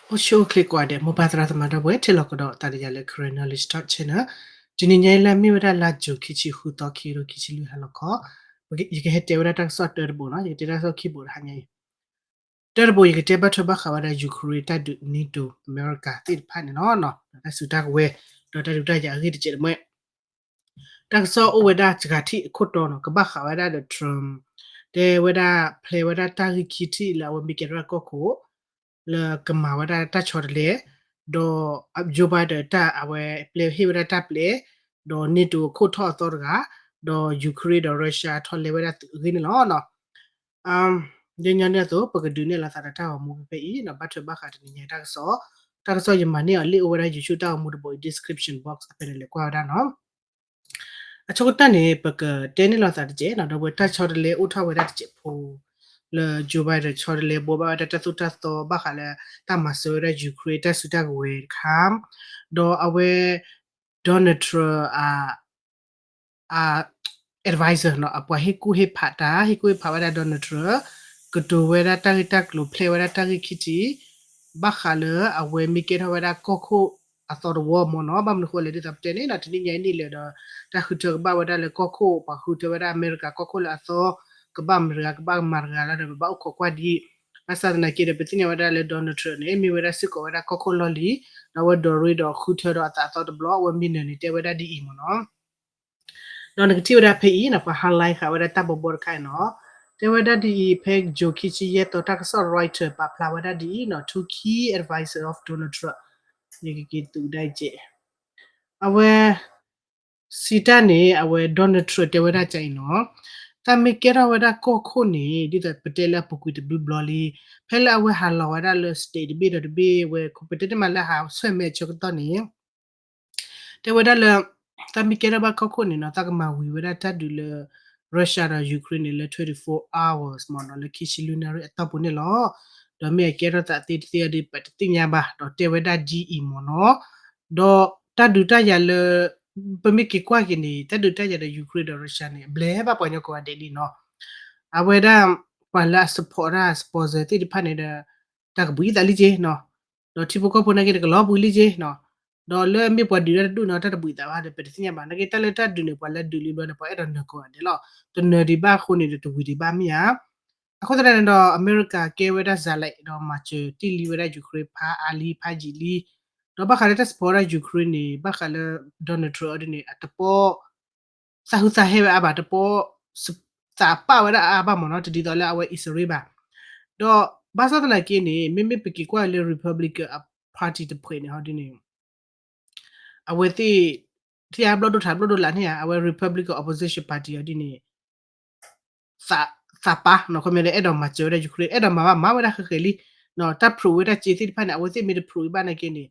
ဖိဆံးအိၣ်ချ့ကိးဂၤဒဲး မိၢ်ပၢ်သရၣ်သမါဒီပုၢ်ဝဲၢ် ထံၣ်လိာ်ကဒီးသးဒီးယၤလၢ Karen Knowledge Talk Channel. တနံၤညါအံၤလၢအမ့ၢ်ဝဲဒၣ်လါယူၤ ခံဆံဃုသီ ခံကထိခံဆံလွံၢ် ဟါလီၤခီ, ယကဟဲတဲဝဲဒၣ်တၢ်ကစီၣ်တၢတဘိနီၤ, ယကတဲတၢ်ကစီၣ်ခံဘိတဟါညါအံၤ. တၢတဘိ ယကတဲဘၣ်ထွဲဘၣ်ဃးဝဲဒၣ် Ukraine တၢ်ဒုး NATO အမဲရကၤသ့ၣ်တဖၣ်န့ၣ်လီၤ, ဒီးတၢ်စုတၢ်ကဝဲၤ ဒီးတၢ်ဒုးတၢ်ယၤအဂ့ၢ်တစဲးတမှဲ တၢ်ကစီၣ်အိၣ်ဝဲဒၣ်စှၤထံၣ်အခိၣ်တီနီၤ, ကဘၣ်ဃးဝဲဒၣ်ဒီး Trump တဲဝဲဒၣ် ဖျဲဝဲဒၣ်တၢ်ဂ့ၢ်ခံထံၣ်လၢအဝဲမ့ၢ်ကဲထီၣ်ကီၢ်ခိၣ် လၢကမၤဝဲဒၣ်တၢ်ဆီတလဲ, ဒီး Joe Biden တၢ်အဝဲပျဲဟ့ၣ်ဝဲဒၣ်တၢ်ပျဲ, ဒီး NATO အခိၣ်ထီၣ်အသီတဂၤ, ဒီး Ukraine ဒီး Russia ထီၣ်လဲဝဲဒၣ်သုးအဂ့ၢ်န့ၣ်လီၤ. ဒ်ညီနုၢ်အသိး ပကဒုးနဲၣ်လီၤသးဒီးတၢ်ဂီၤမူဖဲဖဲအံၤနီၤ, ဘၣ်ထွဲဘၣ်ဃးတနံၤညါတၢ်ကစီၣ်, တၢ်ကစီၣ်ယမၤန့ၢ်အီၤလံ အိၣ်ဝဲဒၣ် YouTube တၢ်ဂီၤမူတဘိအံၤ description box အဖဲန့ၣ်လဲၤကွၢ်ဝဲဒၣ်နီၤ. အဆိကတၢၢ်န့ၣ် ပကတဲန့ၢ်လီၤသးတစဲးနီၤ, ဒီးဝဲတၢ်ဆီတလဲအိၣ်ထီၣ်ဝဲဒၣ်တစဲးဖိ လၢ Joe Biden ဆီတလဲဘိးဘၣ်ဝဲဒၣ်တၢ်သိၣ်တၢ်သီဘၣ်ဃးလၢ တၢ်မၤစၢၤဝဲဒၣ် Ukraine တၢ်စုတၢ်ကဝဲၤတခါ, ဒီးအဝဲ Donald Trump အ advisor နီၤ, အပှၤဟ့ၣ်ကူၣ်ဟ့ၣ်ဖးတၢ် ဟ့ၣ်ကူၣ်ဟ့ၣ်ဖးဝဲဒၣ် Donald Trump ကတိၤဝဲဒၣ်တၢ်ဂ့ၢ်တၢ်ကျိၤ ဖျဲဝဲဒၣ်တၢ်ဂ့ၢ်ခံထံၣ် ဘၣ်ဃးလၢအဝဲမ့ၢ်ကဲထီၣ်ဝဲဒၣ်ကီၢ်ခိၣ်အသီတဝီမ့ၢ်နီၤ. ဘၣ်မနုၤဃိလဲၣ် ဒ်သိးပတဲန့ၣ်နီၤ, တနံၤညါအံၤန့ၣ်လၢဒီး တၢ်ဃုထၢကဘၣ်ဝဲဒၣ်လၢကီၢ်ခိၣ် ပှၤဃုထၢဝဲဒၣ်အမဲရကၤကီၢ်ခိၣ်လၢအသီ ကဘၣ်မတၤတဂၤ ကဘၣ်မၤတဂၤလီၤဒီး ပဘၣ်အိၣ်ခိးကွၢ်ဒ်အံၤ, ဘၣ်ဆၣ်သနာ်က့ဒီး ပသ့ၣ်ညါဝဲဒၣ်လၢ Donald Trump န့ၣ် မ့ၢ်ဝဲဒၣ်စ့ၢ်ကီးဝဲဒၣ်ကီၢ်ခိၣ်လီၢ်လံၤ, ဒီးအဝဲဒိးရ့ဒီးဃုထၢဒီးအသးအသီတဘျီ အဝဲမ့ၢ်နၢၤန့ၣ် တဲဝဲဒၣ်ဒ်အံၤမ့ၢ်နီၤ. ဒီးနကထံၣ်ဝဲဒၣ်ဖဲအံၤနီၤ, ပှၤ highlight ဃာ်ဝဲဒၣ်တၢ်ဘီဘီတခါအံၤနီၤ, တဲဝဲဒၣ်ဒ်အံၤ ဖဲ June ခံဆံယဲၢ်သီ တၢ်ကစီၣ် Reuters ပာ်ဖျါဝဲဒၣ်ဒ်အံၤနီၤ, two key advisor of Donald Trump ယကက့ၤသူးဒၣ်ကဲး အဝဲ စံးတၢ်န့ၣ် အဝဲ Donald Trump တဲဝဲဒၣ်ကဲအံၤနီၤ, တၢ်မ့ၢ်ကဲထီၣ်ဝဲဒၣ်ကီၢ်ခိၣ်န့ၣ် ဒ်သိးပတဲလၢအပူၤကွံာ်တဘျုးဘျီလံ, ဖဲလၢအဝဲဟးလီၤဝဲဒၣ်လၢ state တဘ့ၣ်ဒီးတဘ့ၣ်ဝဲ ပတဲတ့ၢ်မးလၢဟးဆွဲၣ်မဲာ်အဆၢကတီၢ်န့ၣ် တဲဝဲဒၣ်လၢ တၢ်မ့ၢ်ကဲထီၣ်ဘၣ်ကီၢ်ခိၣ်န့ၣ်နီၤ, တၢ်ကမၤဝံၤဝဲဒၣ်တၢ်ဒုးလၢ Russia ဒီး Ukraine န့ၣ်လၢ twenty-four hours မ့ၢ်နီၤ, လၢခံဆံလွံၢ်နၣ်ရံၣ်အတီၢ်ပူၤန့ၣ်လီၤ. ဒီးမ့ၢ်အကဲထီၣ်သးသ့တသ့အီၤဒီး ပတသ့ၣ်ညါဘၣ်, ဒီးတဲဝဲဒၣ်ဒ်အံၤမ့ၢ်နီၤ. ဒီးတၢ်ဒုးတၢ်ယၤလၢ ပမ့ၢ်က့ၤကွၢ်က့ၤန့ၣ် တၢ်ဒုးတၢ်ယၤဒီး Ukraine ဒီး Russia န့ၣ် အဘျဲဘၣ်ပှၤကညီကိးဂၤဒဲးလံနီၤ. အဝဲဒၣ် ပှၤလၢအ support တၢ် sponsor သ့ၣ်တဖၣ်န့ၣ်ဒီး တၢ်ကဘှံးသးလံက့နီၤ, ဒီးထံဖိကီၢ်ဖိနာ်က့ဒီးကလီၤဘှံးလံက့နီၤ, ဒီးလၢမ့ၢ်ပှၤဒုးတၢ်တဒူၣ်နီၤ တၢ်တဘှံးသးဘၣ်ဒီး ပတသ့ၣ်ညါဘၣ်. နာ်က့တၢ်လၢတၢ်ဒုးန့ၣ် ပှၤလၢဒုးလံဘျီန့ၣ် ပှၤအဲၣ်ဒိးနၢၤကိးဂၤဒဲးလီၤ. တနၢၤဒံးဘၣ်အဃိန့ၣ်ဒီး တဝံၤဒံးဘၣ်မ့ၢ်ဧါ. အဃိသတးန့ၣ်ဒီး အမဲရကၤကဲဝဲဒၣ်စးလဲၣ် ဒီးမၤစၢၤတ့ၢ်လံဝဲဒၣ် Ukraine ဖးအါလံ ဖးယံာ်လံ, ဒီးဘၣ်ဃးလၢတၢ် support ဝဲဒၣ် Ukraine န့ၣ် ဘၣ်ဃးလၢ Donald Trump အီၤဒ်န့ၣ် အတပီၢ် သးဟူသးဟဲဝဲအါဘၣ် တပီၢ် သးပာ်ဝဲဒၣ်အါဘၣ်မ့ၢ်နီၤ, တဒ်သိးလၢအဝဲအံၣ်စရ့လးဘၣ်. ဒီးဘၣ်ဆၣ်သနာ်က့န့ၣ် မ့မ့ၢ်ပက့ၤကွၢ်လၢ Republican party တဖုန့ၣ် ဟီဒ်န့ၣ် အဝဲသ့ၣ် ထံၣ်အါဘျီၣ်ဒိၣ်ထးဘျီၣ်ဒိၣ်လၢ်န့ၣ်ဧါ, အဝဲ Republican opposition party အီၤဒ်န့ၣ် သးပာ်နီၤ, ခီမ့ၢ်လၢအဲၣ်ဒိးမၤစၢၤဝဲဒၣ် Ukraine အဲၣ်ဒိးမၤဘၣ်မၤဝဲဒၣ်ဃဲဃဲလံ, တၢ် proof ဝဲဒၣ်စ့သ့ၣ်တဖၣ်န့ၣ် အဝဲသ့ၣ်မ့ၢ်တ proof ဘၣ်နာ်က့န့ၣ်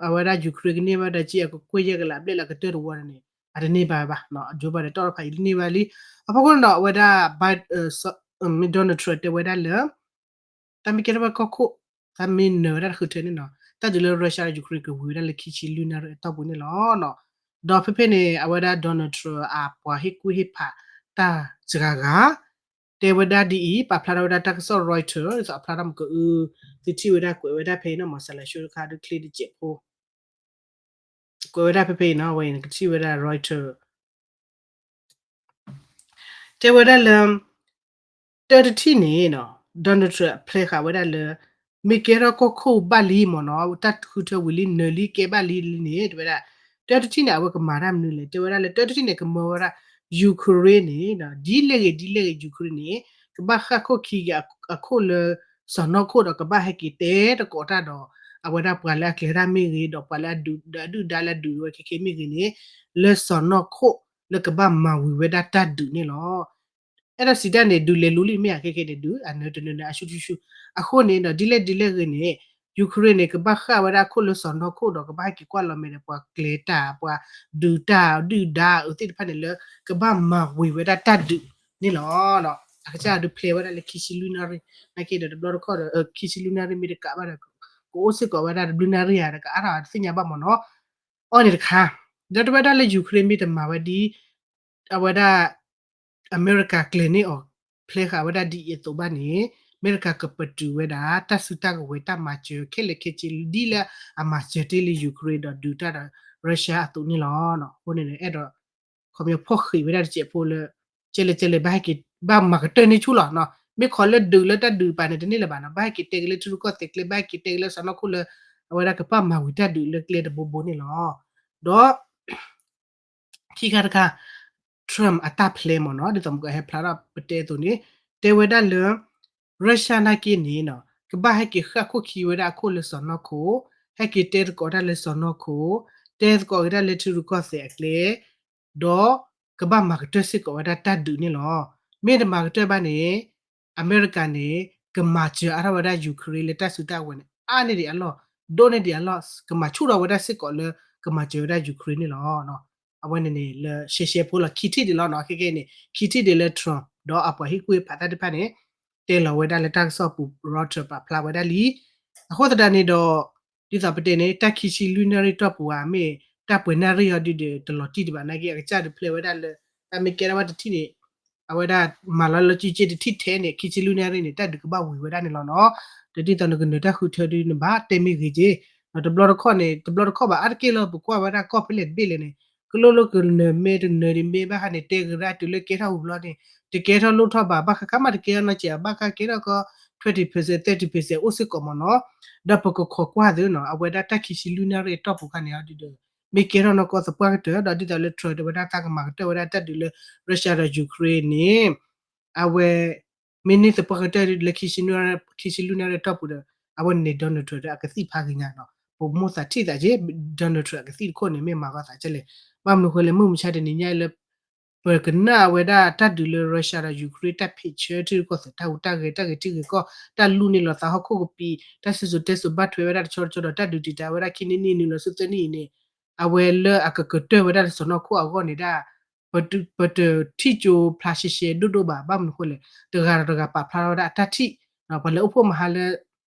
အဝဲဒၣ် Ukraine ကန့ၢ်ဘၣ်ဝဲဒၣ်စ့အကကွဲၢ်ယဲၢ်ကလးဘျဲၣ်လၢ ကတၢၢ်တဝီန့ၣ် အတန့ၢ်ဘၣ်ဝဲဘၣ်, Joe Biden တီၢ်တဖၣ်အံၤတန့ၢ်ဘၣ်လံ. အဖီခိၣ်န့ၣ်ဒီး အဝဲဒၣ် Donald Trump တဲဝဲဒၣ်လၢ တၢ်မ့ၢ်ကဲထီၣ်ဝဲကီၢ်ခိၣ် တၢ်မ့ၢ်နၢၤဝဲဒၣ်တဃုထၢန့ၣ်နီၤ, တၢ်ဒုးလၢ Russia ဒီး Ukraine ကဝံၤဝဲဒၣ်လၢခံဆံလွံၢ်နၣ်ရံၣ်အတီၢ်ပူၤန့ၣ်လီၤ. ဒီးဖဲဖဲန့ၣ် အဝဲဒၣ် Donald Trump အပှၤဟ့ၣ်ကူၣ်ဟ့ၣ်ဖးတၢ်စှၤဂၤ တဲဝဲဒၣ်ဒ်အံၤ, ပာ်ဖျါထီၣ်ဝဲဒၣ်တၢ်ကစီၣ် Reuters ဒ်သိးအဖျါထီၣ်မ့ၢ်ကအု သုထံၣ်ဝဲဒၣ်ကွဲးဝဲဒၣ်ဖဲအံၤနီၤ, မၤစၢၤလၢ show တခါဒုးချ့တစဲးဖိ ကွဲးဝဲဒၣ်ဖဲဖဲအံၤနီၤ, အဝဲအံၤနကထံၣ်ဝဲဒၣ် Reuters တဲဝဲဒၣ်လၢ တၢတထံၣ်န့ၣ်နီၤ, Donald Trump အဖျဲဃာ်ဝဲဒၣ်လၢ မ့ၢ်ကဲထီၣ်ကီၢ်ခိၣ်ဘၣ်လံမ့ၢ်နီၤ, တၢ်ဃုထၢဝံၤလံနၢၤလံကဲဘၣ်လံလံန့ၣ် တဲဝဲဒၣ် တၢတထံၣ်န့ၣ် အဝဲကမၤတၢ်မနုၤလဲၣ်, တဲဝဲဒၣ်လၢတၢတထံၣ်န့ၣ် ကမၢဝဲဒၣ် Ukraine န့ၣ် ဒ်လဲၣ်ဂ့ၤဒ်လဲၣ်ဂ့ၤ Ukraine န့ၣ် ကဘၣ်ဃၣ်ခိၣ်ခံက့ၤအခိၣ်လၢ စီၤနီၢ်ခိၣ်ဒီးကဘၣ်ဟဲက့ၤတဲတကိးတၢ်ဒီး အဝဲဒၣ်ပှၤလၢအကျဲၤတၢ်မ့ၢ်ဂ့ၤ ဒီးပှၤလၢအဒုး အဒုၣ်ဒါလၢအဒုးဝဲခဲခဲမ့ၢ်ဂ့ၤန့ၣ် လၢစီၤနီၢ်ခိၣ်လၢကဘၣ်မၤဝံၤဝဲဒၣ်တၢ်ဒုးန့ၣ်လီၤ. အဲၣ်ဒိးစံးတၢ်န့ၣ် ဒုးလဲၤလူလံမ့ၢ်ဧါ ခဲခဲန့ၣ် ဒုးအနၢၤတနၢၤန့ၣ် အဆူၣ်ဆူၣ်ဆူၣ် အဃိန့ၣ်ဒီး ဒ်လဲၣ်ဒ်လဲၣ်ဂ့ၤန့ၣ် Ukraine န့ၣ် ကဘၣ်ဃၣ်ဝဲဒၣ်အခိၣ်လၢစီၤနီၢ်ခိၣ်ဒီး ကဘၣ်ဟဲက့ၤကွၢ်လီၤမဲာ်ဒီးပှၤကျဲၤတၢ် ပှၤဒုးတၢ်ဒုၣ်ဒါအုးသ့ၣ်တဖၣ်န့ၣ်လၢ ကဘၣ်မၤဝံၤဝဲဒၣ်တၢ်ဒုးန့ၣ်လီၤ. အကစၢ်ဒုးဖျဲဝဲဒၣ်လၢခံဆံလွံၢ်နၣ်ရံၣ် နာ်က့ဒီးတဘျီတခီၣ်ဒီး ခံဆံလွံၢ်နၣ်ရံၣ်မ့ၢ်တကးဘၣ်ဒီး ကအိၣ်စ့ၢ်ကီးဝဲဒၣ်တဘျုးနၣ်ရံၣ်ဧါ တကအါထီၣ်တသ့ၣ်ညါဘၣ်မ့ၢ်နီၤ. အီၤန့ၣ်တခါ ဒီးတဲဝဲဒၣ်လၢ Ukraine မ့ၢ်တမၤဝဲဒ် အဝဲဒၣ် အမဲရကၤကျဲၤန့ၢ်အီၤ ဖျဲဃာ်ဝဲဒၣ်ဒ်အံၤအသိးဘၣ်န့ၣ် အမဲရကၤကပတုာ်ဝဲဒၣ် တၢ်စုတၢ်ကဝဲၤတၢ်မၤစၢၤခဲလၢာ်ခဲဆ့ ဒ်လၢအမၤစၢၤတ့ၢ်လၢ Ukraine ဒီးဒုးတၢ်ဒီး Russia အသိးန့ၣ်လီၤ. အဃိန့ၣ် အဲၣ်ဒိး ခီပညီဖီၣ်ဃံးဝဲဒၣ်တစဲးဖိလၢ ကဲလဲၣ်ကဲလဲၣ် ဘၣ်ဟဲက့ၤ ဘၣ်မၤကတၢၢ်န့ၢ်ဆူၣ်လီၤ. မ့ၢ်ခီလၢဒုးလၢတၢ်ဒုးပာ်န့ၣ်တန့ၢ်လၢၤဘၣ်နီၤ, ဘၣ်ဟဲက့ၤတဲက့ၤလၢထံရူၢ်ကီၢ်သဲးကျဲ ဘၣ်ဟဲက့ၤတဲက့ၤလၢစီၢ်နီၤခိၣ်လၢ အဝဲဒၣ်ကဘၣ်မၤဝံၤတၢ်ဒုးလၢကျဲတဘိဘိန့ၣ်လီၤ. ဒီး ခံခါတခါ Trump အတၢ်ဖျဲမ့ၢ်နီၤ ဒ်သိးမကဟဲဖျါထီၣ်ပတဲအသိးန့ၣ် တဲဝဲဒၣ်လၢ Russia နာ်က့န့ၣ် ကဘၣ်ဟဲက့ၤဃၣ်ခိၣ်ခံဝဲဒၣ်အခိၣ်လၢစီၢ်နီၤခိၣ်, ဟဲက့ၤတဲသကိးတၢ်လၢစီၢ်နီၤခိၣ်, တဲသကိးက့ၤတၢ်လၢထံရူၢ်ကီၢ်သဲးအကျဲ ဒီးကဘၣ်မၤကတၢၢ်စ့ၢ်ကီးဝဲဒၣ်တၢ်ဒုးန့ၣ်လီၤ. မ့ၢ်တမၤကတၢၢ်ဘၣ်န့ၣ် အမဲရကၤန့ၣ် ကမၤစၢၤအါထီၣ်ဝဲဒၣ် Ukraine လၢတၢ်စုတၢ်ကဝဲၤန့ၣ် အါန့ၢ်ဒံးအလီၢ်, ဒိၣ်န့ၢ်ဒံးအလီၢ်, ကမၤဆူၣ်ထီၣ်ဝဲဒၣ်စ့ၢ်ကီးလၢ ကမၤစၢၤဝဲဒၣ် Ukraine န့ၣ်လီၤ. အဝဲန့ၣ်န့ၣ်လၢရှဲရှဲဖိလီၤ ခံထံၣ်ဒံးလီၤနီၤ. ခဲကဲန့ၣ် ခံထံၣ်ဒံးလၢ Trump ဒီးအပှၤဟ့ၣ်ကူၣ်ဟ့ၣ်ဖးတၢ်တဖၣ်န့ၣ် တဲလီၤဝဲဒၣ်လၢတၢ်ကစီၣ်ပူၤ Reuters ပာ်ဖျါဝဲဒၣ်လံ. အဃိသတးန့ၣ်ဒီး ဒ်သိးပတဲန့ၣ် တၢ်ခံဆံလွံၢ်နၣ်ရံၣ်တီၢ်ပူၤဧါ မ့ၢ်တၢ်ပှဲၤနၣ်ရံၣ်အီၤဒုးဒီး တလီၤတံၢ်ဒံးဘၣ်နာ်က့ အကစၢ်ဒုးဖျဲဝဲဒၣ်လၢ တၢ်မ့ၢ်ကဲထီၣ်ဘၣ်တထံၣ်န့ၣ် အဝဲဒၣ်မၤလီၤလၢကၠူကၠ့တထံၣ်ထဲန့ၣ် ခံဆံလွံၢ်နၣ်ရံၣ်န့ၣ် တၢ်ဒုးကဘၣ်ဝံၤဝဲဒၣ်န့ၣ်လီၤနီၤ. ဒီးဒ်သိးနကနၢၤတၢ်ဃုထၢဒုးနဘၣ်တဲမ့ၢ်ဂ့ၤက့ၤ ဒီးတဘျီတခီၣ်န့ၣ် တဘျီတခီၣ်ဘၣ်အါတက့ၢ်လၢပကွၢ်ဝဲဒၣ်ကီၢ်ဖဲလဲၣ်တဘ့ၣ်လဲၣ်န့ၣ် ကလိၣ်လိၣ်ကနၢၤမ့ၢ်တနၢၤဒံးမ့ၢ်ဘၣ်ဃးန့ၣ် တဲကရၢတုၤလၢကဲထီၣ်ဝံၤဘျီန့ၣ် တကဲထီၣ်လိၣ်ထီၣ်ဘၣ် ဘၣ်ဃးခါမးတကဲထီၣ်နီၢ်စဲး ဘၣ်ဃးကဲထီၣ်ကီး twenty percent thirty percent အိၣ်စ့ၢ်ကီးမ့ၢ်နီၤ. ဒီးပကခိးကွၢ်သုနီၤ အဝဲဒၣ်တၢ်ခံဆံလွံၢ်နၣ်ရံၣ်အတီၢ်ပူၤခါန့ၣ်အီၤဒုးဒီး မ့ၢ်ကဲထီၣ်နီၢ်ကီၢ်သပှၢ်ကတၢၢ် ဒီးဒ်သိးလၢ Trump တဲဝဲဒၣ်တၢ်ကမၤကတၢၢ်ဝဲဒၣ်တၢ်ဒုးလၢ Russia ဒီး Ukraine န့ၣ် အဝဲ မ့ၢ်န့ၢ်သပှၢ်ကတၢၢ်လၢ ခံဆံလွံၢ်နၣ်ရံၣ်အတီၢ်ပူၤဒီး အဝဲန့ၣ် Donald Trump ဒီးအကသံၣ်ဖးဂ့ၤညါနီၤ ပမိၣ်သးထံၣ်သးက့ Donald Trump အကသံၣ်တခိၣ်န့ၣ် မ့ၢ်မၤဂီၤသးကဲလဲၣ်. ဘၣ်မနုၤဃိလဲၣ် မုၢ်မဆါတနံၤညါလၢ ပကနၣ်ဝဲဒၣ်တၢ်ဒုးလၢ Russia ဒီး Ukraine တၢ်ဖံးဆၢထံရူၢ်ကီၢ်သဲး တၢ်ဟူးတၢ်ဂဲၤ တၢ်ဂဲၤထံဂဲၤကီၢ် တၢ်လူန့ၢ်လီၤသးဟီၣ်ခိၣ်ကပံာ် တၢ်စံၣ်စိၤတဲစိၤဘၣ်ထွဲဝဲဒၣ်တဆီတဆီဒီး တၢ်ဒုးတံာ်တာ်ဝဲဒၣ်ခံနံၣ်နံၣ်နုာ်လီၤဆူသၢနံၣ်အံၤန့ၣ် အဝဲလၢအကကတၢၢ်ဝဲဒၣ်လၢစီၢ်နီၤခိၣ်အဂီၢ်န့ၣ်ဒၣ် ပတထံၣ်ကၠိဖျါရှဲရှဲဒိၣ်ဒိၣ်ဘၣ် ဘၣ်မနုၤဃိလဲၣ် တဂၤဒီးတဂၤပာ်ဖျါထီၣ်ဝဲဒၣ်အတၢ်ထံၣ် ပှၤလၢအိၣ်ဖှိၣ်မဟါလၢ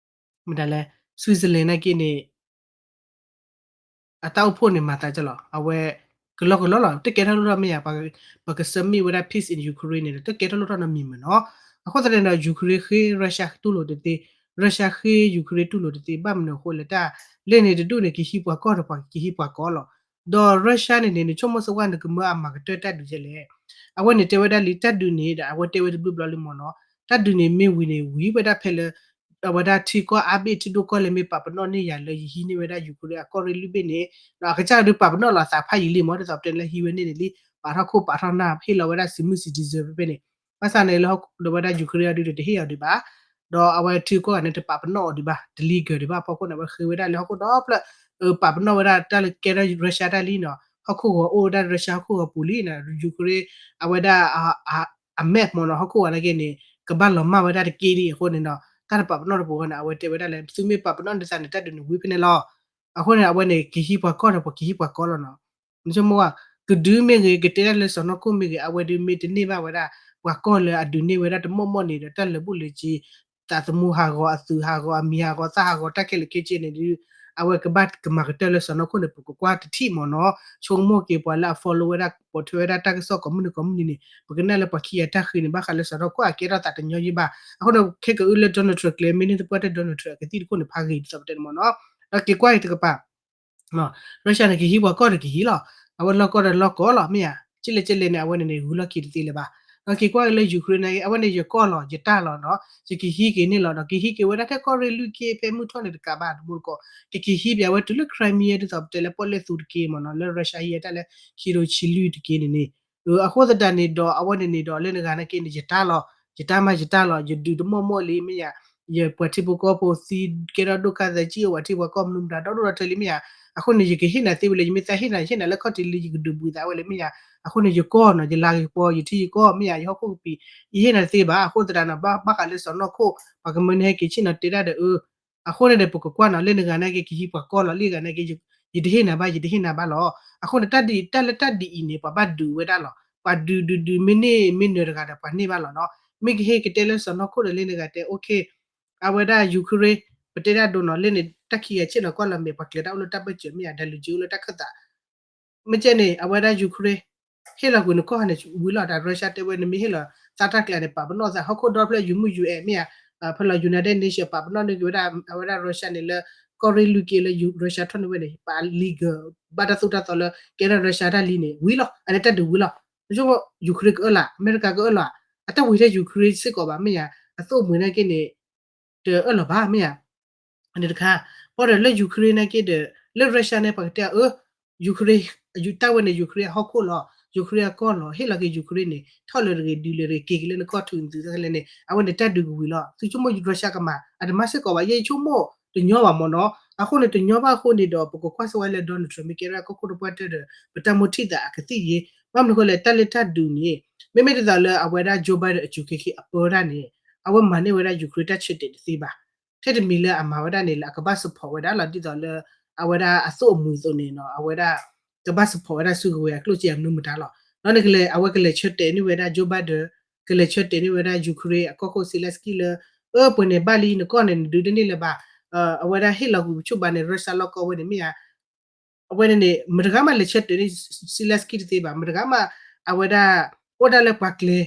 မတၤလဲၣ် Switzerland နာ်က့န့ၣ် အတၢ်အိၣ်ဖှိၣ်န့ၣ်မၤသးကလီၤ အဝဲ ကလီကလီလီၤ တကဲထီၣ်လိၣ်ထီၣ်မ့ၢ်ယါ ပှၤက submit ဝဲဒၣ် peace in Ukraine န့ၣ်ဒီး တကဲထီၣ်လိၣ်ထီၣ်နီတမံၤမ့ၢ်နီၤ. အဃိသတးန့ၣ်ဒီး Ukraine ဃ့ Russia တူၢ်လိာ်တသ့ Russia ဃ့ Ukraine တူၢ်လိာ်တသ့ ဘၣ်မနုၤအဃိလဲၣ် တၢ်လၢန့ၣ်တဒူၣ်န့ၣ် ကဟံးပှၤကီၢ်ဒီးပှၤကဟံးပှၤကီၢ်လီၤ. ဒီး Russia န့ၣ်န့ၣ် နဆိကမိၣ်စ့ၢ်ဝဲ နကမၢအမၤကတၢၢ်တၢ်ဒုးဒ်လဲၣ်. အဝဲန့ၣ်တဲဝဲဒၣ်လံ တၢ်ဒုးန့ၣ်ဒီး အဝဲတဲဝဲတဘျုးဘျီလံမ့ၢ်နီၤ တၢ်ဒုးန့ၣ်မ့ၢ်ဝံၤန့ၣ် ဝံၤဝဲဒၣ်ဖဲလၢ အဝဲဒၣ်ထံကီၢ်အါဘ့ၣ်ထံဒိၣ်ကီၢ်လဲၢ်မ့ၢ်ပာ်ပနီၣ်န့ၢ်ယၤလၢယဟံးန့ၢ်ဝဲဒၣ် Ukraine အကီၢ်ရ့ၣ်လွံၢ်ဘ့ၣ်န့ၣ် ဒီးအကစၢ်ဒုးပာ်ပနီၣ်လီၤသးဖးယံာ်လံမ့ၢ် ဒ်သိးပတဲလၢဟံးဝဲန့ၣ်န့ၣ်လံ ပာ်ထီၣ်ခိၣ်ပာ်ထီၣ်နၢ် ဟ့ၣ်လီၤဝဲဒၣ်စံးမုၢ်စံး deserve ဖဲဖဲန့ၣ် ဘၣ်ဆၣ်န့ၣ်လၢဟီၣ်ခိၣ်ဒီးဝဲဒၣ် Ukraine အီၤဒုးဒီးတဟ့ၣ်အီၤဒံးဘၣ် ဒီးအဝဲထံကီၢ်ဂၤန့ၣ် တပာ်ပနီၣ်အီၤဒံးဘၣ် တ legal ဒံးဘၣ်အဖီခိၣ်န့ၣ် အဝဲဃ့ဝဲဒၣ်လၢဟီၣ်ခိၣ်ဒီဖျၢၣ် ပာ်ပနီၣ်ဝဲဒၣ်တၢ်လၢကဲထီၣ် Russia တၢ်လံနီၤ ဟီၣ်ခိၣ်ဂီၤအိၣ်ဝဲဒၣ် Russia ဟီၣ်ခိၣ်ဂီၤပူၤလံနီၤ Ukraine အဝဲဒၣ် အ map မ့ၢ်နီၤ ဟီၣ်ခိၣ်ဂီၤနာ်က့န့ၣ် ကဘၣ်လီၤမၢ်ဝဲဒၣ်တက့ၢ်လံအဃိန့ၣ်ဒီး တၢ်တပာ်ပနီၣ်တပူၤဃီန့ၣ် အဝဲတဲဝဲဒၣ်လၢ သုမ့ၢ်ပာ်ပနီၣ်ဒ်သိးန့ၣ် တၢ်ဒုးန့ၣ်ဝံၤဖဲန့ၣ်လီၤ. အဃိန့ၣ် အဝဲန့ၣ် ကဟံးပှၤကီၢ်ဒီးပှၤကဟံးပှၤကီၢ်လီၤနီၤ နဆိကမိၣ်ဝဲ ကဒုးမ့ၢ်ဂ့ၤ ကတဲတၢ်လၢစီၢ်နီၤခိၣ်မ့ၢ်ဂ့ၤ အဝဲဒုးမ့ၢ်တန့ၢ်ဘၣ်ဝဲဒၣ် ပှၤကီၢ်လၢအဒုးန့ၢ်ဝဲဒၣ်တမီၢ်မီၢ်န့ၣ်ဒီး တၢ်လၢာ်ဘူၣ်လၢာ်စ့ၤ သးသမူဟးဂီၤ အသုးဟးဂီၤ အမံၤဟးဂီၤ သၣ်ဟးဂီၤ တၢ်ခဲလၢာ်ခဲဆ့န့ၣ်ဒီး အဝဲကဘၣ်ကမၤကတၢၢ်လၢစီၢ်နီၤခိၣ်န့ၣ် ပကကွၢ်တထံၣ်မ့ၢ်နီၤ ဆိကမိၣ်က့ၤပှၤလၢအ follow ဝဲဒၣ် ပိာ်ထွဲဝဲဒၣ်တၢ်ကစီၣ်ကိးမုၢ်နံၤကိးမုၢ်နံၤန့ၣ် ပကနၣ်လၢပှၤခံဂၤတၢ်ဃ့န့ၣ် ဘၣ်ဃးလၢစီၢ်နီၤခိၣ်အကဲထီၣ်သးတညီယံၤဘၣ် အဃိန့ၣ် ခဲကအုလၢ Donald Trump ကျဲ မ့ၢ်န့ၢ်သပှၢ်တၢၢ် Donald Trump အကသံၣ်တခိၣ်န့ၣ် ဖးဂ့ၤဒ်သိးပတဲန့ၣ်မ့ၢ်နီၤ ဒီးက့ၤကွၢ်အံၤတကပၤ Russia န့ၣ် ကဟံးပှၤကီၢ်ဒီးကဟံးလီၤ အဝဲလီၢ်ကီၢ်ဒီးလီၢ်ကီၢ်လီၤ မ့ၢ်ဧါ ကၠံၣ်လဲၣ်ကၠံၣ်လဲၣ်န့ၣ် အဝဲန့ၣ်န့ၣ် ဂုၤလီၢ်ခံတသ့လၢၤဘၣ် ဒီးက့ၤကွၢ်အံၤလၢ Ukraine န့ၣ် အဝဲန့ၣ် ယကီၢ်လီၤ ယတၢ်လီၤနီၤ ယကဟံးက့ၤန့ၣ်လီၤ ဒီးကဟံးက့ၤဝဲဒၣ်ထဲကီၢ်ရ့ၣ်လွံၢ်က့ ဖဲမုၢ်ထီၣ်န့ၣ်တကးဘၣ် တမူတကိး ကက့ၤဟံးပၠးဝဲတုၤလၢ Crimea ဒ်သိးပတဲလၢပီၣ်လဲၣ်သူတက့မ့ၢ်နီၤ လၢ Russia ဟံးတၢ်လၢ ခံကထိဆံလွံၢ်တက့န့ၣ်န့ၣ် အဃိသတးန့ၣ်ဒီး အဝဲန့ၣ်န့ၣ်ဒီး လၢနဂၤနာ်က့န့ၣ် ယတၢ်လီၤ ယတၢ်မၤယတၢ်လီၤ ယဒုးတမီၢ်မီၢ်လံ မ့ၢ်ယါ ယပှၤထံဖိကီၢ်ဖိသံ ကဲထီၣ်ဒိၣ်ခါသးကံၣ်အိၣ် ပှၤထံပှၤကီၢ်မနုၤမတၤဒီဒိၣ်ဒီထၢလံ မ့ၢ်ယါ အဃိန့ၣ် ယကဟ့ၣ်နၤသ့ဝဲလၢ ယမ့ၢ်သးဟ့ၣ်နၤ ယဟ့ၣ်နၤလၢခီၣ်ထံးလံ ယကဒုးဘှံးသးဝဲလၢ မ့ၢ်ယါ အဃိန့ၣ် ယကီၢ်နီၤ ယလၤက့ၤပီၤ ယထံယကီၢ် မ့ၢ်ယါ ယဟီၣ်ခိၣ်ကပံာ် ယဟ့ၣ်နၤတသ့ဘၣ် အဃိသတးနီၤ ဘၣ်ဃးလၢစီၢ်နီၤခိၣ် ပှၤကမၢန့ၣ်ဟဲက့ၤဆ့ၣ်နီၤတဲဒၣ်ဒီး အ အဃိန့ၣ်ဒီး ပကကွၢ်နီၤ လၢနဂၤနာ်က့ ကဟံးပှၤကီၢ်လီၤ လၢဂၤနာ်က့ ယတဟ့ၣ်နၤဘၣ် ယတဟ့ၣ်နၤဘၣ်လီၤ အဃိန့ၣ် တၢ်ဒ်တၢ်လၢတၢ်ဒ်အံၤန့ၣ် ပှၤဘၣ်ဒုးဝဲဒၣ်လီၤ ပှၤဒုးဒုးဒုး မ့ၢ်န့ၢ်မ့ၢ်နၢၤတဂၤဒီး ပှၤန့ၢ်ဘၣ်လီၤနီၤ မ့ၢ်ကဟ့ၣ်ကတဲလၢစီၢ်နီၤခိၣ်ဒီးလၢနဂၤတဲ okay အဝဲဒၣ် Ukraine ပတဲဒၣ်ဒိနီၤ လၢန့ၣ် တၢ်ခံဂၤဆ့ၣ်နီၤကွၢ်လီၤမဲာ် ပှၤကျဲၤတၢ်အိၣ်လၢတၢ်ဘၢၣ်စၢၤ မ့ၢ်ယါ ဒၣ်လူၤက့ၤအိၣ်လၢတၢ်ခၢၣ်သး မ့ၢ်ကဲန့ၣ် အဝဲဒၣ် Ukraine ဟ့ၣ်လီၤကွံာ်နကီၢ်န့ၣ် ဝံၤလီၤ တၢ် Russia တဲဝဲ နမ့ၢ်ဟ့ၣ်လီၤ သးတၢ်ကျးန့ၣ် ပာ်ပနီၣ်သး ဟီၣ်ခိၣ်ဒီဖျၢၣ် ယမုၢ် ယူၢ်အဲၣ် မ့ၢ်ဧါ ဖဲလီၤ United Nation ပာ်ပနီၣ်န့ၢ်က့ၤဝဲဒၣ် အဝဲဒၣ် Russia န့ၣ်လၢ ကီၢ်ရ့ၣ်လွံၢ်က့လၢ Russia ထီၣ်န့ၢ်ဝဲန့ၣ် ပာ် legal ဘၣ်တၢ်သိၣ်တၢ်သီလၢ ကဲထီၣ် Russia တၢ်လံန့ၣ် ဝံၤလီၤ. အန့ၣ်တၢ်ဒုးဝံၤလီၤ. ဆိကမိၣ် Ukraine ကအၢၣ်လီၤ, အမဲရကၤကအၢၣ်လီၤ, အတၢ်ဝံၤထဲ Ukraine စ့ၢ်ကီးဘၣ်မ့ၢ်ဧါ, အသိၣ်အမှံၤနာ်က့န့ၣ် တအၢၣ်လီၤဘၣ်မ့ၢ်ဧါ. န့ၣ်တခါ, ဘၣ်ဒီးလၢ Ukraine နာ်က့ဒီး လၢ Russia န့ၣ် ပှၤကတဲအီၤ အၢ Ukraine တၢ်ဝဲန့ၣ် Ukraine အဟီၣ်ခိၣ်လီၤ, Ukraine အကီၢ်လီၤ, ဟ့ၣ်လီၤက့ၤ Ukraine န့ၣ် ထီၣ်လၢတဂ့ၤ ဒုးလၢတဂ့ၤ က့ၤက့ၤလၢနကီၢ်ထူးနသုးသၢကလဲၣ်န့ၣ် အဝဲန့ၣ်တၢ်ဒုးကဝံၤလီၤ. သုဆိကမိၣ် Russia ကမၤ အတမၤစ့ၢ်ကီးဘၣ်, ယဲယဆိကမိၣ်တညီဘၣ်မ့ၢ်နီၤ. အဃိန့ၣ် တညီဘၣ်အဃိန့ၣ်ဒီး ပကကွၢ်စ့ၢ်ဝဲလၢ Donald Trump မ့ၢ်ကဲထီၣ်ကီၢ်ခိၣ်တပှၢ်တၢၢ်ဒီး ပတၢ်မိၣ်ထံၣ်သးအကသံၣ်ယ့, ဘၣ်မနုၤအဃိလဲၣ် တၢ်လၢတၢ်ဒုးန့ၣ် မ့မ့ၢ်ဒ်သိးလၢအဝဲဒၣ် Joe Biden အစူးခ့ခ့အပၢတၢ်န့ၣ် အဝဲမၤန့ၢ်ဝဲဒၣ် Ukraine တၢ်ဆၢတဲာ်တသ့ဘၣ်. ထဲတမံၤလၢအမၤဝဲဒၣ်န့ၣ် လၢအကဘၣ် support ဝဲဒၣ်လီၤ ဒ်သိးလၢ အဝဲဒၣ်အသိၣ်အမှံၤအသိးန့ၣ်နီၤ အဝဲဒၣ် ကဘၣ် support ဝဲဒၣ်ဆူကဝဲၤအကျိၣ်စ့အမနုၤမတၤလီၤ. ဒီးန့ၣ်ကလဲၤ အဝဲကလဲၤဆၢတဲာ်န့ၢ်ဝဲဒၣ် Joe Biden, ကလဲၤဆၢတဲာ်န့ၢ်ဝဲဒၣ် Ukraine အကီၢ်ခိၣ် Zelensky လၢ အၢ ပှဲၤန့ၣ်ဘၣ်လံ နကီၢ်န့ၣ် နဒုးတန့ၢ်လၢၤဘၣ်, အဝဲဒၣ်ဟ့ၣ်လီၤကွံာ်ပဆိၣ်ဘၣ်န့ၣ် Russia လီၢ်ကီၢ်ဝဲန့ၣ်မ့ၢ်ဧါ. အဝဲန့ၣ်န့ၣ် မတဂၤမးလဲၤဆၢတဲာ်န့ၢ် Zelensky တသ့ဘၣ်, မတဂၤမး အဝဲဒၣ် အိၣ်ဒၣ်လၢပှၤကျဲၤ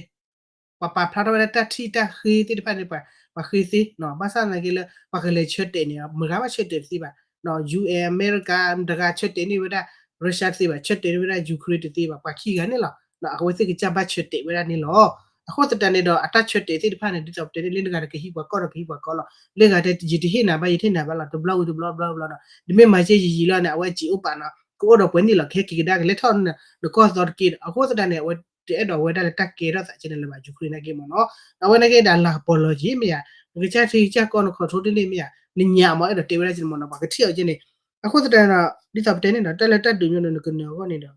ပှၤပာ်ဖျါထီၣ်ဝဲဒၣ်တၢ်ထံၣ်တၢ်ဃ့သ့ၣ်တဖၣ်န့ၣ် ပှၤဃ့သ့, ဘၣ်ဆၣ်သနာ်က့လၢ ပှၤကလဲၤဆၢတဲာ်န့ၣ် မတဂၤမးဆၢတဲာ်တသ့ဘၣ်. U N အမဲရကၤ မတဂၤဆၢတဲာ်န့ၢ်ဝဲဒၣ် Russia တသ့ဘၣ်, ဆၢတဲာ်န့ၢ်ဝဲဒၣ် Ukraine တသ့ဘၣ်, ပှၤခံဂၤန့ၣ်လီၤ. အဝဲသ့ၣ်ကစၢ်ဘၣ်ဆၢတဲာ်ဝဲဒၣ်န့ၣ်လီၤ. အဃိသတးန့ၣ်ဒီး အတၢ်ဆၢတဲာ်သ့ၣ်တဖၣ်န့ၣ် ဒ်သိးပတဲန့ၣ် လၢနဂၤဒီးကဟံးပှၤကီၢ်ဒီးကဟံးပှၤကီၢ်လီၤ. လၢဂၤတဲ ယတဟ့ၣ်နၤဘၣ် ယတဟ့ၣ်နၤဘၣ်လီၤ တဘျီဝံၤတဘျီ တဘျီဝံၤတဘျီဒီး တမ့ၢ်မၤက့ယံာ်ယံာ်လီၤန့ၣ် အဝဲစံးအိၣ်ပာ်နီၤ ကအိၣ်ဒီးပှဲၤန့ၣ်လီၤ ကဟဲက့ၤကဒါကလဲၤထီၣ်နကီၢ်သီတက့ၢ်ဒီး အဃိသတးန့ၣ် အဝဲတအဲၣ်ဒိးဝဲဒၣ်လၢတၢ်ကဲထီၣ်သးကဲန့ၣ်လၢၤဘၣ် Ukraine နာ်က့မ့ၢ်နီၤ. အဝဲနာ်က့ဒီးလၤကပီၤလီၤက့ၤမ့ၢ်ဧါ, နကစၢ်ထံကစၢ်ကီၢ်န control တန့ၢ်မ့ၢ်ဧါ, နညၣ်မ့ၢ်အဲၣ်ဒိးတဲဝဲဒၣ်က့န့ၣ်မ့ၢ်နီၤ ပှၤကထံၣ်အီၤကဲန့ၣ်. အဃိသတးဒီး ဒ်သိးပတဲန့ၣ်ဒီး တၢ်လၢတၢ်ဒုးညီနုၢ်နကနၢၤအဂီၢ်န့ၣ်ဒီး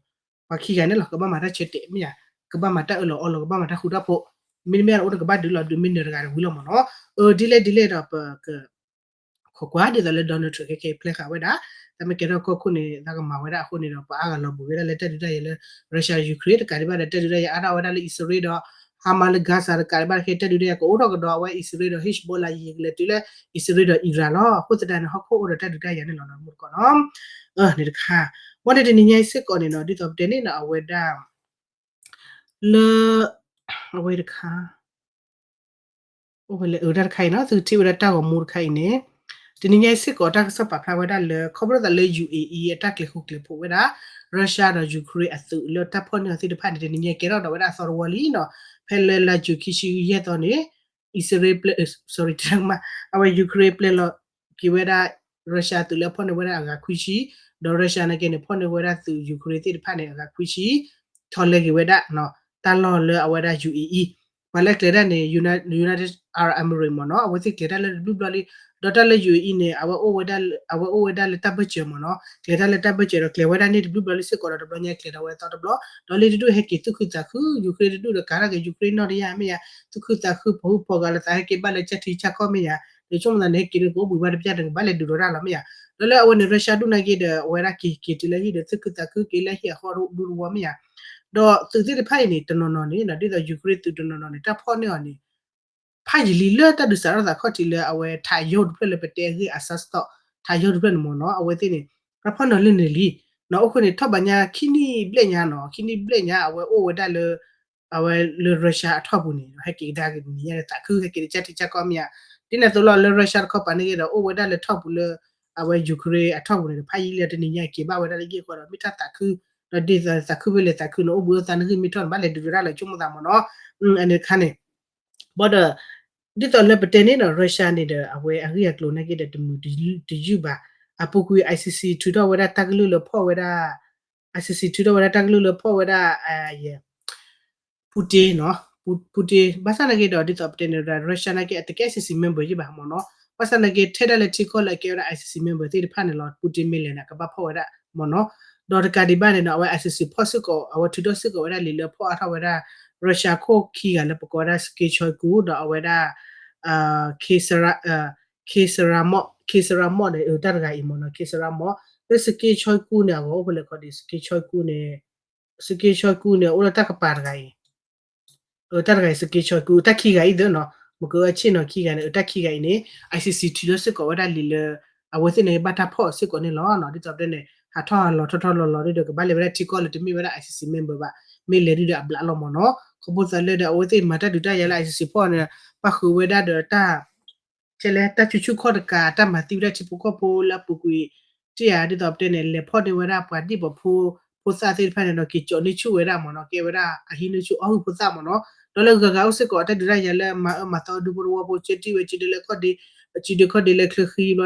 ပှၤခံဂၤန့ၣ်လီၤ ကဘၣ်မၤတၢ်ဆၢတဲာ်မ့ၢ်ဧါ, ကဘၣ်မၤတၢ်အၢၣ်လီၤအီလီၤ ကဘၣ်မၤတၢ်ဃူတၢ်ဖိး, မ့တမ့ၢ်အိၣ်တကဘၣ်ဒုးလီၤဒုး မ့ၢ်နၢၤတဂၤတဝံၤလီၤမ့ၢ်နီၤ. အၢ ဒ်လဲၣ်ဒ်လဲၣ်ဒီးပက ခိးကွၢ်ဒ်သိးလၢ Donald Trump ခဲခဲအံၤ ပျဲဃာ်ဝဲဒၣ် တၢ်မ့ၢ်ကဲထီၣ်ကီၢ်ခိၣ်န့ၣ် သးကမၤဝဲဒၣ်အဃိန့ၣ်ဒီး ပှၤအါဂၤလီၤဘူးဝဲဒၣ်လၢတၢ်ဒုးတၢ်ယၤလၢ Russia Ukraine တကးဒံးဘၣ်ဒီး တၢ်ဒုးတၢ်ယၤအါထီၣ်ဝဲဒၣ်လၢ အံၣ်စရ့လးဒီး Hamas လၢ Gaza တကးဒံးဘၣ်ဒီး ခဲတၢ်ဒုးတၢ်ယၤကအိၣ်ထီၣ်ကဒီး အဝဲအံၣ်စရ့လးဒီး Hezbollah ယံာ်ယံာ်ကလဲၤတုၤလၢ အံၣ်စရ့လးဒီး Iran လီၤ. အဃိသတးန့ၣ် ဟီၣ်ခိၣ်အိၣ်ဒီးတၢ်ဒုးတၢ်ယၤန့ၣ်လီၤ မုၢ်တကီၢ်နီၤ. န့ၣ်တခါ ဘၣ်ဒီးတနံၤညါအံၤစ့ၢ်ကီးန့ၣ်နီၤ ဒ်သိးပတဲန့ၣ်နီၤ အဝဲဒၣ် လၢ အဝဲတခါ အိၣ်ဝဲလၢအတၢ်တခါအံၤနီၤ သုကထံၣ်ဝဲဒၣ်တၢ်ဂီၤမူတခါအံၤန့ၣ် တနံၤညါအံၤစ့ၢ်ကီး တၢ်ကစီၣ်ပာ်ဖျါဝဲဒၣ်လၢ ခီဖျိသးလၢ ယူၣ်အ့အံၤ အတၢ်ကျဲၤဃူကျဲၤဖိးဝဲဒၣ် Russia ဒီး Ukraine အသုးလၢတၢ်ဖီၣ်န့ၢ်အီၤသ့ၣ်တဖၣ်န့ၣ် တနံၤညါကဲထီၣ်ဒီးဝဲဒၣ်အသီတဝီလံနီၤ. ဖဲလၢလါယူၤခံဆံယဲၢ်သီန့ၣ် အံၣ်စရ့လး sorry တမး အဝဲ Ukraine ပျဲလီၤက့ၤဝဲဒၣ် Russia အသုးလၢအဖီၣ်န့ၢ်ဝဲဒၣ်အဂၤခွံဆံ, ဒီး Russia နာ်က့န့ၣ် ဖီၣ်န့ၢ်ဝဲဒၣ်သုး Ukraine သ့ၣ်တဖၣ်န့ၣ် အဂၤခွံဆံ ထီၣ်လဲက့ၤဝဲဒၣ် တၢ်လီၢ်လၢအဝဲဒၣ် ယူၣ်အ့အံၤ ပှၤလၢကျဲၤဒၣ်န့ၣ် United Arab Emirates မ့ၢ်နီၤ အဝဲသ့ၣ်ကျဲၤတၢ်လၢတဘျုးဘျီလံ. ဒီးတၢ်လၢ ယူၣ်အ့အံၤ န့ၣ် အဝဲအိၣ်ဝဲဒၣ်လၢတၢ်ဘၢၣ်စၢၤမ့ၢ်နီၤ ကျဲၤတၢ်လၢတၢ်ဘၢၣ်စၢၤဒီးကျဲၤဝဲဒၣ်န့ၣ်တဘျုးဘျီလံစ့ၢ်ကီးဒီးတဘျီညါကျဲၤဒီးဝဲသီတဘျီ ဒီးလၢတဒူၣ်ဟဲက့ၤသူၣ်ခုသးခု Ukraine တဒူၣ်ဒီးကၤထီၣ်က့ၤ Ukraine နီၢ်တယၢ်မ့ၢ်ယါ သူၣ်ခုသးခု ပှၤဟူးပှၤဂဲၤလၢသးဟဲက့ၤဘၣ်လၢကၢ်ထံကၢ်ကီၢ်မ့ၢ်ယါ ဒီးဆိကမိၣ်သးန့ၣ် ဟဲက့ၤန့ၣ် ကအိၣ်ဘှံးဘၣ်တပျၢ်တကဘၣ်လဲၤဒုးဒီးတၢ်လီၤမ့ၢ်ယါ. ဒီးလၢအဝဲန့ၣ် Russia ဒူၣ်နာ်က့ဒီး အဝဲဒၣ်က့ၤက့ၤတုၤလၢဟံၣ်ဒီးသူၣ်ခုသးခုက့ၤလၢဟံၣ်အဃီဒူတဝီမ့ၢ်ယါ. ဒီးသုးသ့ၣ်တဖၣ်အံၤန့ၣ် တနီၤနီၤန့ၣ် ဒ်သိး Ukraine သုးတနီၤနီၤန့ၣ် တၢ်ဖီၣ်န့ၢ်အီၤန့ၣ် ဖးယံာ်လံလၢတၢ်ဒုးစးထီၣ်သးခီၣ်ထံးလၢအဝဲထးယိာ်တဖျၢၣ်လၢပတဲအဂ့ၢ် Azov ထးယိာ်တဖျၢၣ်န့ၣ်မ့ၢ်နီၤ အဝဲသ့ၣ်န့ၣ် တၢ်ဖီၣ်န့ၢ်အီၤလၢန့ၣ်လံ. အိၣ်ခိၣ်န့ၣ် ထီၣ်ဘၣ်ညါခံနံၣ်ဘျဲၣ်ညါနီၤ ခံနံၣ်ဘျဲၣ်ညါ အဝဲအိၣ်ဝဲဒၣ်လၢ အဝဲလၢ Russia အထီၣ်ပူၤန့ၣ် ဟဲက့ၤကဒါက့ၤတနံၤညါန့ၣ် သးခုဟဲက့ၤလၢကၢ်ထံကၢ်ကီၢ်မ့ၢ်ယါ. ဒ်န့ၣ်အသိးလီၤ လၢ Russia တခီပၤန့ၣ်က့ဒီး အိၣ်ဝဲဒၣ်လၢထီၣ်ပူၤလၢ အဝဲ Ukraine အထီၣ်ပူၤန့ၣ် တဖးယံာ်လၢတနံၤညါက့ၤဘၣ်ဝဲဒၣ်လၢယ့ၢ်ဃီဒီး မ့ၢ်တၢ်သးခု ဒီးဒ်သိးသးခုဖဲလဲၣ်သးခုန့ၣ် အိၣ်ဘှံးအိၣ်သါနဂံၢ်မ့ၢ်ထီၣ်န့ၣ် ဘၣ်လဲၤဒုးဒီးတၢ်လီၤဆိကမိၣ်သးမ့ၢ်နီၤ. အန့ၣ်တခါန့ၣ် ဘၣ်ဒီး ဒ်သိးလၢပတဲန့ၣ်နီၤ Russia န့ၣ်ဒီး အဝဲအဂ့ၢ်အကျိၤနာ်က့ဒီး တမုာ်တယုၢ်ဘၣ်. အပူၤကွံာ် ICC ထုးထီၣ်ဝဲဒၣ်တၢ်ကလုၢ်လၢဖီၣ်ဝဲဒၣ် ICC ထုးထီၣ်ဝဲဒၣ်တၢ်ကလုၢ်လၢဖီၣ်ဝဲဒၣ် Putin နီၤ Putin ဘၣ်ဆၣ်နာ်က့ဒီး ဒ်သိးပတဲန့ၣ်ဒီး Russia နာ်က့ အတကဲ ICC member ယ့ၢ်ဘၣ်မ့ၢ်နီၤ. ဘၣ်ဆၣ်နာ်က့ ထဲဒၣ်လဲာ်ထံကီၢ်လၢအကဲဝဲဒၣ် ICC member သ့ၣ်တဖၣ်န့ၣ်လီၤ Putin မ့ၢ်လဲၤန့ၣ် ကဘၣ်ဖီၣ်ဝဲဒၣ်မ့ၢ်နီၤ. ဒီးတကးဒံးဘၣ်န့ၣ်နီၤ အဝဲ ICC ဖီၣ်စ့ၢ်ကီး အဝဲထုးထီၣ်စ့ၢ်ကီးဝဲဒၣ်လံာ်လၢဖီၣ်အါထီၣ်ဝဲဒၣ် Russia ခိၣ်ခံဂၤလၢပကိးဝဲဒၣ် Sergei Shoigu ဒီးအဝဲဒၣ် Kayseri Kayseri Mok Kayseri Mok န့ၣ် တၢ်တဂၤအံၤမ့ၢ်နီၤ Kayseri Mok လၢ Sergei Shoigu န့ၣ် အဂီၤအိၣ်ဖဲလဲၣ်ခီဒံး Sergei Shoigu န့ၣ် Sergei Shoigu န့ၣ် အိၣ်လၢတၢ်ကပၤတဂၤအံၤ တၢ်တဂၤအံၤ Sergei Shoigu တၢ်ခံဂၤအံၤသ့ၣ်နီၤ မ့ၢ်ကအဆ့ၣ်နီၤခံဂၤန့ၣ် တၢ်ခံဂၤအံၤန့ၣ် ICC ထုးထီၣ်စ့ၢ်ကီးဝဲဒၣ်လံာ်လၢ အဝဲသ့ၣ်န့ၣ် ဘၣ်တၢ်ဖီၣ်စ့ၢ်ကီးန့ၣ်လီၤ. ဒ်သိးပတဲန့ၣ် ဟးထီၣ်ဟးလီၤထီၣ်ထီၣ်လီၤလီၤဒ်ဒီး ကဘၣ်လဲၤဝဲဒၣ်ထံကီၢ်လၢတမ့ၢ်ဝဲဒၣ် ICC member ဘၣ် မ့ၢ်လဲၤဒ်ဒီးအဘျးလီၤမ့ၢ်နီၤ. ခီဖျိသးလၢဒီး အဝဲသ့ၣ်မၤတၢ်ဒုးတၢ်ယၤလၢ ICC ဖီၣ်န့ၣ် ပၣ်ဃုာ်ဝဲဒၣ်ဒီးတၢ် ကဲလဲၣ် တၢ်ဆူၣ်ဆူၣ်ခီၣ်တကး တၢ်မၤသံဝဲဒၣ်ထံဖိကီၢ်ဖိလၢအပူၤကွံာ် တ့ၢ်ဧါ ဒ်သိးပတဲန့ၣ် လဲၤဖီၣ်န့ၢ်ဝဲဒၣ်ပှၤဒံၣ်ပှၤဖိ ဖိသၣ်သ့ၣ်တဖၣ်န့ၣ်ဒီး က့ၤကၠီးန့ၢ်ဆူၣ်ဝဲဒၣ်မ့ၢ်နီၤ ကဲဝဲဒၣ်အဟံးန့ၢ်ဆူၣ်အီၣ်ဟုၣ်ဖိသၣ်မ့ၢ်နီၤ ဒီးလၢဂၤဂၤအိၣ်စ့ၢ်ကီး တၢ်ဒုးတၢ်ယၤလၢမၤအၢမၤသီဒူဖိတဝီဖိ ကၠီတံၢ်ဝဲကၠီဒုလၢခီၣ်ဒ့ ကၠီဒုခီၣ်ဒ့လၢချၢဃံဘျီဒီး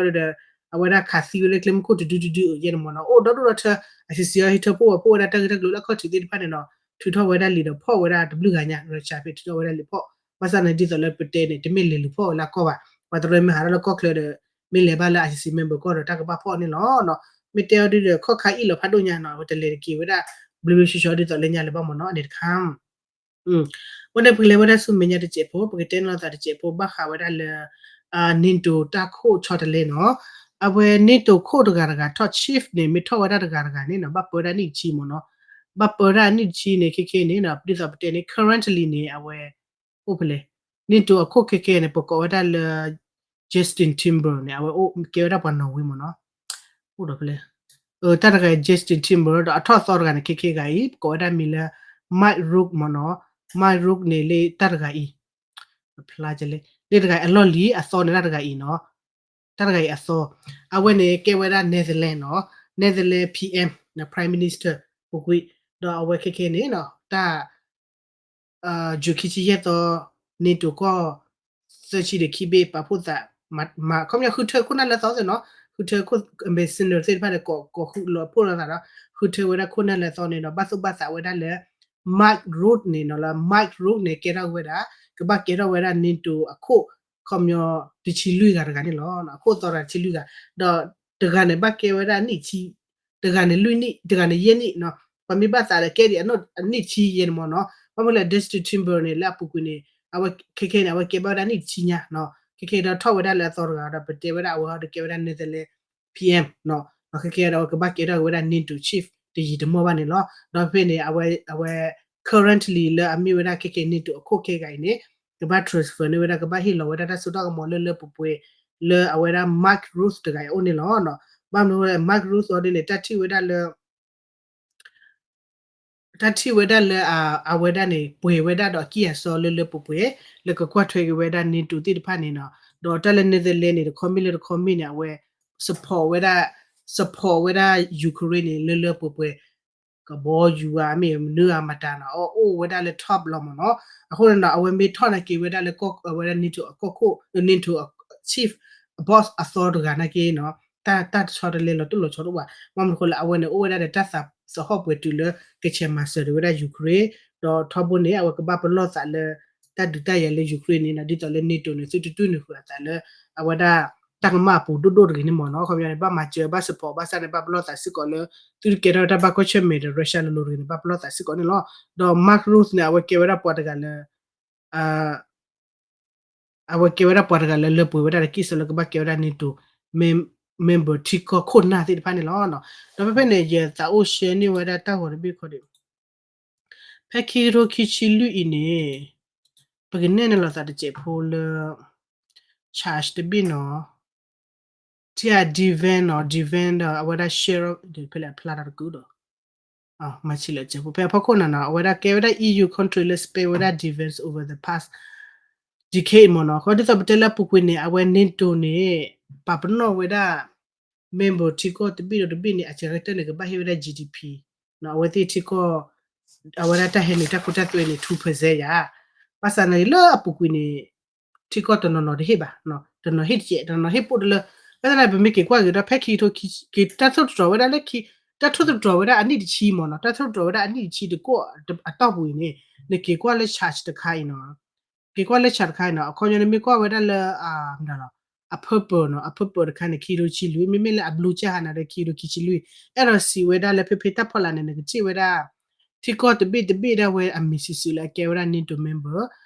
အဝဲဒၣ်ခးသံဝဲလၢကျဲမုၢ်ခိၣ်တဒုတဒုအယဲၢ်န့ၣ်မ့ၢ်နီၤ အိၣ်ဒီဒူၣ်ဒီထၢ အစံးစံးအီၤဟံးထၢဖှိၣ်ဝဲဖှိၣ်ဝဲဒၣ်တၢ်ဂ့ၢ်တၢ်ကျိၤလၢအခီၣ်ထံးသ့ၣ်တဖၣ်န့ၣ်ဒီး ထုးထီၣ်ဝဲဒၣ်လံာ်ဒီးဖီၣ်ဝဲဒၣ်တဘျုးဂၤညါ ရၢၡါဖဲထုးထီၣ်ဝဲဒၣ်လံာ်ဖီၣ် ဘၣ်ဆၣ်န့ၣ်ဒ်သိးလၢပတဲန့ၣ် တမ့ၢ်လဲၤလူၤဖီၣ်ဝဲလၢအကီၢ်ဘၣ် ပှၤတရၢမ့ၢ်ဟးထီၣ်လၢကီၢ်ချၢဒီး မ့ၢ်လဲၤဘၣ်လၢ ICC member ကီၢ်ဒီးတၢ်ကဘၣ်ဖီၣ်န့ၣ်လီၤ မ့ၢ်တဲအီၤဒ်ဒီး ခီၣ်ခါအံၣ်လီၤဖးဒိၣ်ညါနီၤ အဝဲတလဲၤတက့ၤဝဲဒၣ် ဘျ့ဘျ့ဆှီဆှီဒ်သိးလၢညါလၢၤဘၣ်မ့ၢ်နီၤ န့ၣ်တခါ ဝဲန့ၣ်ပကလဲၤဝဲဒၣ်ဆူမဲာ်ညါတစဲးဖိ ပကတဲန့ၢ်လိာ်သးတစဲးဖိ ဘၣ်ဃးဝဲဒၣ်လၢ NATO တၢ်ခိၣ်ဆီတလဲနီၤ အဝဲ NATO ခိၣ်တဂၤတဂၤထီၣ် chief န့ၣ် မ့ၢ်ထီၣ်ဝဲဒၣ်တဂၤတဂၤန့ၣ်နီၤ ဘၣ်ပၢဒၣ်နံၣ်တဆံမ့ၢ်နီၤ ဘၣ်ပၢဒၣ်နံၣ်တဆံန့ၣ် ခဲခဲန့ၣ်နီၤ ဒ်သိးပတဲန့ၣ် currently န့ၣ် အဝဲ အိၣ်ဖဲလဲၣ် NATO အခိၣ်ခဲခဲန့ၣ် ပကိးဝဲဒၣ်လၢ Justin Timber န့ၣ် အဝဲအိၣ်ကဲဝဲဒၣ်ပှၤနီၣ်ဝ့မ့ၢ်နီၤ အိၣ်ဒီးဖဲလဲၣ် တၢ်တဂၤအံၤ Justin Timber ဒီးအထီၣ်သီတဂၤန့ၣ် ခဲခဲဂၤအံၤ ပကိးဝဲဒၣ်မံၤလၢ Mike Root မ့ၢ်နီၤ Mike Root န့ၣ်လၢတၢ်တဂၤအံၤ အဖျါလဲၣ် လၢတဂၤအံၤအလီၢ်လံၤအသီန့ၣ် တၢ်တဂၤအံၤနီၤ တၢ်တဂၤအံၤအသီ အဝဲန့ၣ်ကဲဝဲဒၣ် Netherlands နီၤ Netherlands PM Prime Minister ပူၤကွံာ် ဒီးအဝဲခဲခဲန့ၣ်နီၤ တၢ် ယူၤခံဆံယဲၢ်သီ NATO ကီၢ် သၢဆံဒီးခံဘ့ၣ် ပာ်ဖှိၣ်သး မၤ ခီပညီဃုထၢခိၣ်နၢ်လၢအသီသ့ၣ်နီၤ ဃုထၢခိၣ် ambassador သ့ၣ်တဖၣ်ဒီး ကိးဃုာ်လီၤဖှိၣ်လိာ်သးဒီး ဃုထၢဝဲဒၣ်ခိၣ်နၢ်လၢအသီန့ၣ်ဒီး ဘၣ်သိၣ်ဘၣ်သးဝဲဒၣ်လၢ Mike Root န့ၣ်နီၤလၢ Mike Root န့ၣ် ကဲထီၣ်ဝဲဒၣ် ကဘၣ်ကဲထီၣ်ဝဲဒၣ် NATO အခိၣ် ခီပညီ တဆံလွံၢ်ဂၤတဂၤန့ၣ်လီၤ အခိၣ်သီတဂၤတဆံလွံၢ်ဂၤ ဒီးတဂၤန့ၣ် ဘၣ်ကဲဝဲဒၣ်နံၣ်ဆံ တဂၤန့ၣ်လွံၢ်နံၣ် တဂၤန့ၣ်ယဲၢ်နံၣ်နီၤ ပှၤမ့ၢ်ဘၣ်သးဒီးကဲဒံးအနံၣ်ဆံယဲၢ်န့ၣ်မ့ၢ်နီၤ ဘၣ်မနုၤလဲၣ် Justin Timber န့ၣ် လၢအပူၤကွံာ်န့ၣ် အဝဲခဲခဲန့ၣ် အဝဲကဲဘၣ်ဝဲဒၣ်နံၣ်တဆံညါနီၤ ခဲခဲဒီးထီၣ်ဝဲဒၣ်လၢအသီတဂၤဒီး ပတဲဝဲဒၣ်အဝဲဟီဒီးကဲဝဲဒၣ် Netherlands PM နီၤ ဒီးခဲခဲဒီးအဝဲကဘၣ်ကဲထီၣ်ဝဲဒၣ် NATO chief တယံာ်တမီၢ်ဘၣ်န့ၣ်လီၤ ဒီးဖဲန့ၣ် အဝဲ အဝဲ currently လၢအမ့ၢ်ဝဲဒၣ်ခဲခဲ NATO အခိၣ်ခဲဂၤအံၤန့ၣ် ကဘၣ် transfer န့ၢ်ဝဲဒၣ် ကဘၣ်ဟ့ၣ်လီၤဝဲဒၣ်တၢ်စိတၢ်ကမီၤလၢလၢပှဲၤပှဲၤ လၢအဝဲဒၣ် Mark Rutte တဂၤအံၤအအိၣ်န့ၣ်လီၤ. ဘၣ်မနုၤလဲၣ် Mark Rutte အီၤဒ်န့ၣ် တၢ်ထံၣ်ဝဲဒၣ်လၢ တၢ်ထံၣ်ဝဲဒၣ်လၢ အဝဲဒၣ်န့ၣ် ပှဲၤဝဲဒၣ်ဒီးအကံၢ်အစီလၢလၢပှဲၤပှဲၤ လၢကကွၢ်ထွဲက့ၤဝဲဒၣ် NATO သ့ၣ်တဖၣ်န့ၣ်နီၤ ဒီးတၢ်လၢ Netherlands န့ၣ် တခီမ့ၢ်လၢတခီမ့ၢ်န့ၣ် အဝဲ support ဝဲဒၣ် support ဝဲဒၣ် Ukraine န့ၣ် လၢလၢပှဲၤပှဲၤ ကဘီယူၤဧါ မ့ၢ်မနုၤဧါမတၤနီၤ အအိၣ်ဝဲဒၣ်လၢ top လီၤမ့ၢ်နီၤ. အဃိန့ၣ်နီၤ အဝဲမ့ၢ်ထီၣ်နာ်က့ၤဝဲဒၣ်လၢ အဝဲဒၣ် NATO အကီၢ်ခိၣ် NATO အ chief boss အသီတဂၤနာ်က့ၤနီၤ တၢ်တဆီတလဲလီၤတိၢ်လီၤဆီတအိၣ်ဘၣ်. ဘၣ်မနုၤဃိလၢအဝဲန့ၣ် အိၣ်ဝဲဒၣ်ဒီးတၢ်သးသဟီၣ်ပှဲၤတုၤလၢ ကဆဲးမၤစၢၤဒၣ်ဝဲဒၣ် Ukraine ဒီးထီဘိန့ၣ် အဝဲကဘၣ်ပလီၢ်သးလၢ တၢ်ဒုးတၢ်ယၤလၢ Ukraine န့ၣ်နီၤ ဒ်သိးလၢ NATO န့ၣ် သုတတုၤနုာ်ဃုာ်အသးလၢ အဝဲဒၣ် တၢ်ကမၣ်အပူၤဒိၣ်ဒိၣ်တဂ့ၤန့ၣ်မ့ၢ်နီၤ. ခီပညီန့ၣ် ဘၣ်မၤစၢၤ ဘၣ် support ဘၣ်ဆၣ်န့ၣ် ဘၣ်ပလီၢ်သးစ့ၢ်ကီးလၢ သုတကဲထီၣ်တၢ်ဘၣ်ကွၢ်ဆၢၣ်မဲာ်ဒီး Russia လိၤလိၤတဂ့ၤန့ၣ် ဘၣ်ပလီၢ်သးစ့ၢ်ကီးန့ၣ်လီၤ. ဒီး Mark Rutte န့ၣ် အဝဲကဲဝဲဒၣ်ပှၤတဂၤလၢ အဝဲကဲဝဲဒၣ်ပှၤတဂၤလၢလၢပှဲၤဝဲဒၣ်ဒီးကံၢ်စၢလၢကဘၣ်ကဲဝဲဒၣ် NATO member ထံကီၢ်ခိၣ်နၢ်သ့ၣ်တဖၣ်န့ၣ်လီၤ. ဒီးဖဲဖဲန့ၣ် ယသးအိၣ် share န့ၢ်ဝဲဒၣ်တၢ်ဂီၤတဘ့ၣ်ခီဒီး ဖဲခံကထိခံဆံလွံၢ်အံၤန့ၣ် ပကနဲၣ်န့ၣ်လိာ်သးတစဲးဖိလၢ charge တဘ့ၣ်နီၤ ထံၣ် defense နီၤ defense ဒီးအဝဲဒၣ် share ဒီးဖဲလဲၣ်အဖျါတၢ်တကုဒီး မၤဆံးလၢစဲးဖိ ဖဲအဖီခိၣ်န့ၣ်နီၤ အဝဲဒၣ်ကဲဝဲဒၣ် EU country လၢ spend ဝဲဒၣ် defense over the past decade မ့ၢ်နီၤ. ခီဒ်သိးပတဲလၢအပူၤကွံာ်န့ၣ် အဝဲ NATO န့ၣ် ပာ်ပနီၣ်ဝဲဒၣ် member ထံကီၢ်တဘ့ၣ်ဒီးတဘ့ၣ်န့ၣ် အစှၤကတၢၢ်န့ၣ် ကဘၣ်ဟ့ၣ်ဝဲဒၣ် GDP အဝဲသ့ၣ်ထံကီၢ် အဝဲဒၣ်တၢ်ဟဲနုာ်တၢ်ခိတၢ်သွဲန့ၣ် two percent ယါ. ဘၣ်ဆၣ်န့ၣ်လၢအပူၤကွံာ်န့ၣ် ထံကီၢ်တနီၤနီၤတဟ့ၣ်ဘၣ်, တနီၤဟ့ၣ်တကဲး တနီၤဟ့ၣ်ပိၢ်တလၢ. ဘၣ်ဆၣ်န့ၣ် ပမ့ၢ်က့ၤကွၢ်က့ၤဒီး ဖဲခံကထိခံဆံ က့ၤတၢ်ထိၣ်သတြီၤဝဲဒၣ်လၢ တၢ်ထိၣ်သတြီၤဝဲဒၣ်အနံၣ်တဆံမ့ၢ်နီၤ, တၢ်ထိၣ်သတြီၤဝဲဒၣ်အနံၣ်တဆံတကိးအတီၢ်ပူၤအံၤန့ၣ် နက့ၤကွၢ်လၢ charge တခါအံၤနီၤ က့ၤကွၢ်လၢ charge တခါအံၤနီၤ, အခီပညီန့ၣ်မ့ၢ်ကွၢ်ဝဲဒၣ်လၢ အ အ purple နီၤ, အ purple တခါန့ၣ် ခံကထိဆံလွံၢ်, မ့မ့ၢ်လၢအ blue ကၢ်ဟါန့ၣ်ဒီး ခံကထိခံဆံလွံၢ်, အဲၣ်ဒိးစံးဝဲဒၣ်လၢဖဲဖဲတၢ်ဖီလာ်န့ၣ် နကထံၣ်ဝဲဒၣ် ထံကီၢ်တဘ့ၣ်တဘ့ၣ်ဒၣ်ဝဲအမံၤစုာ်စုာ်လၢအကဲဝဲဒၣ် NATO member,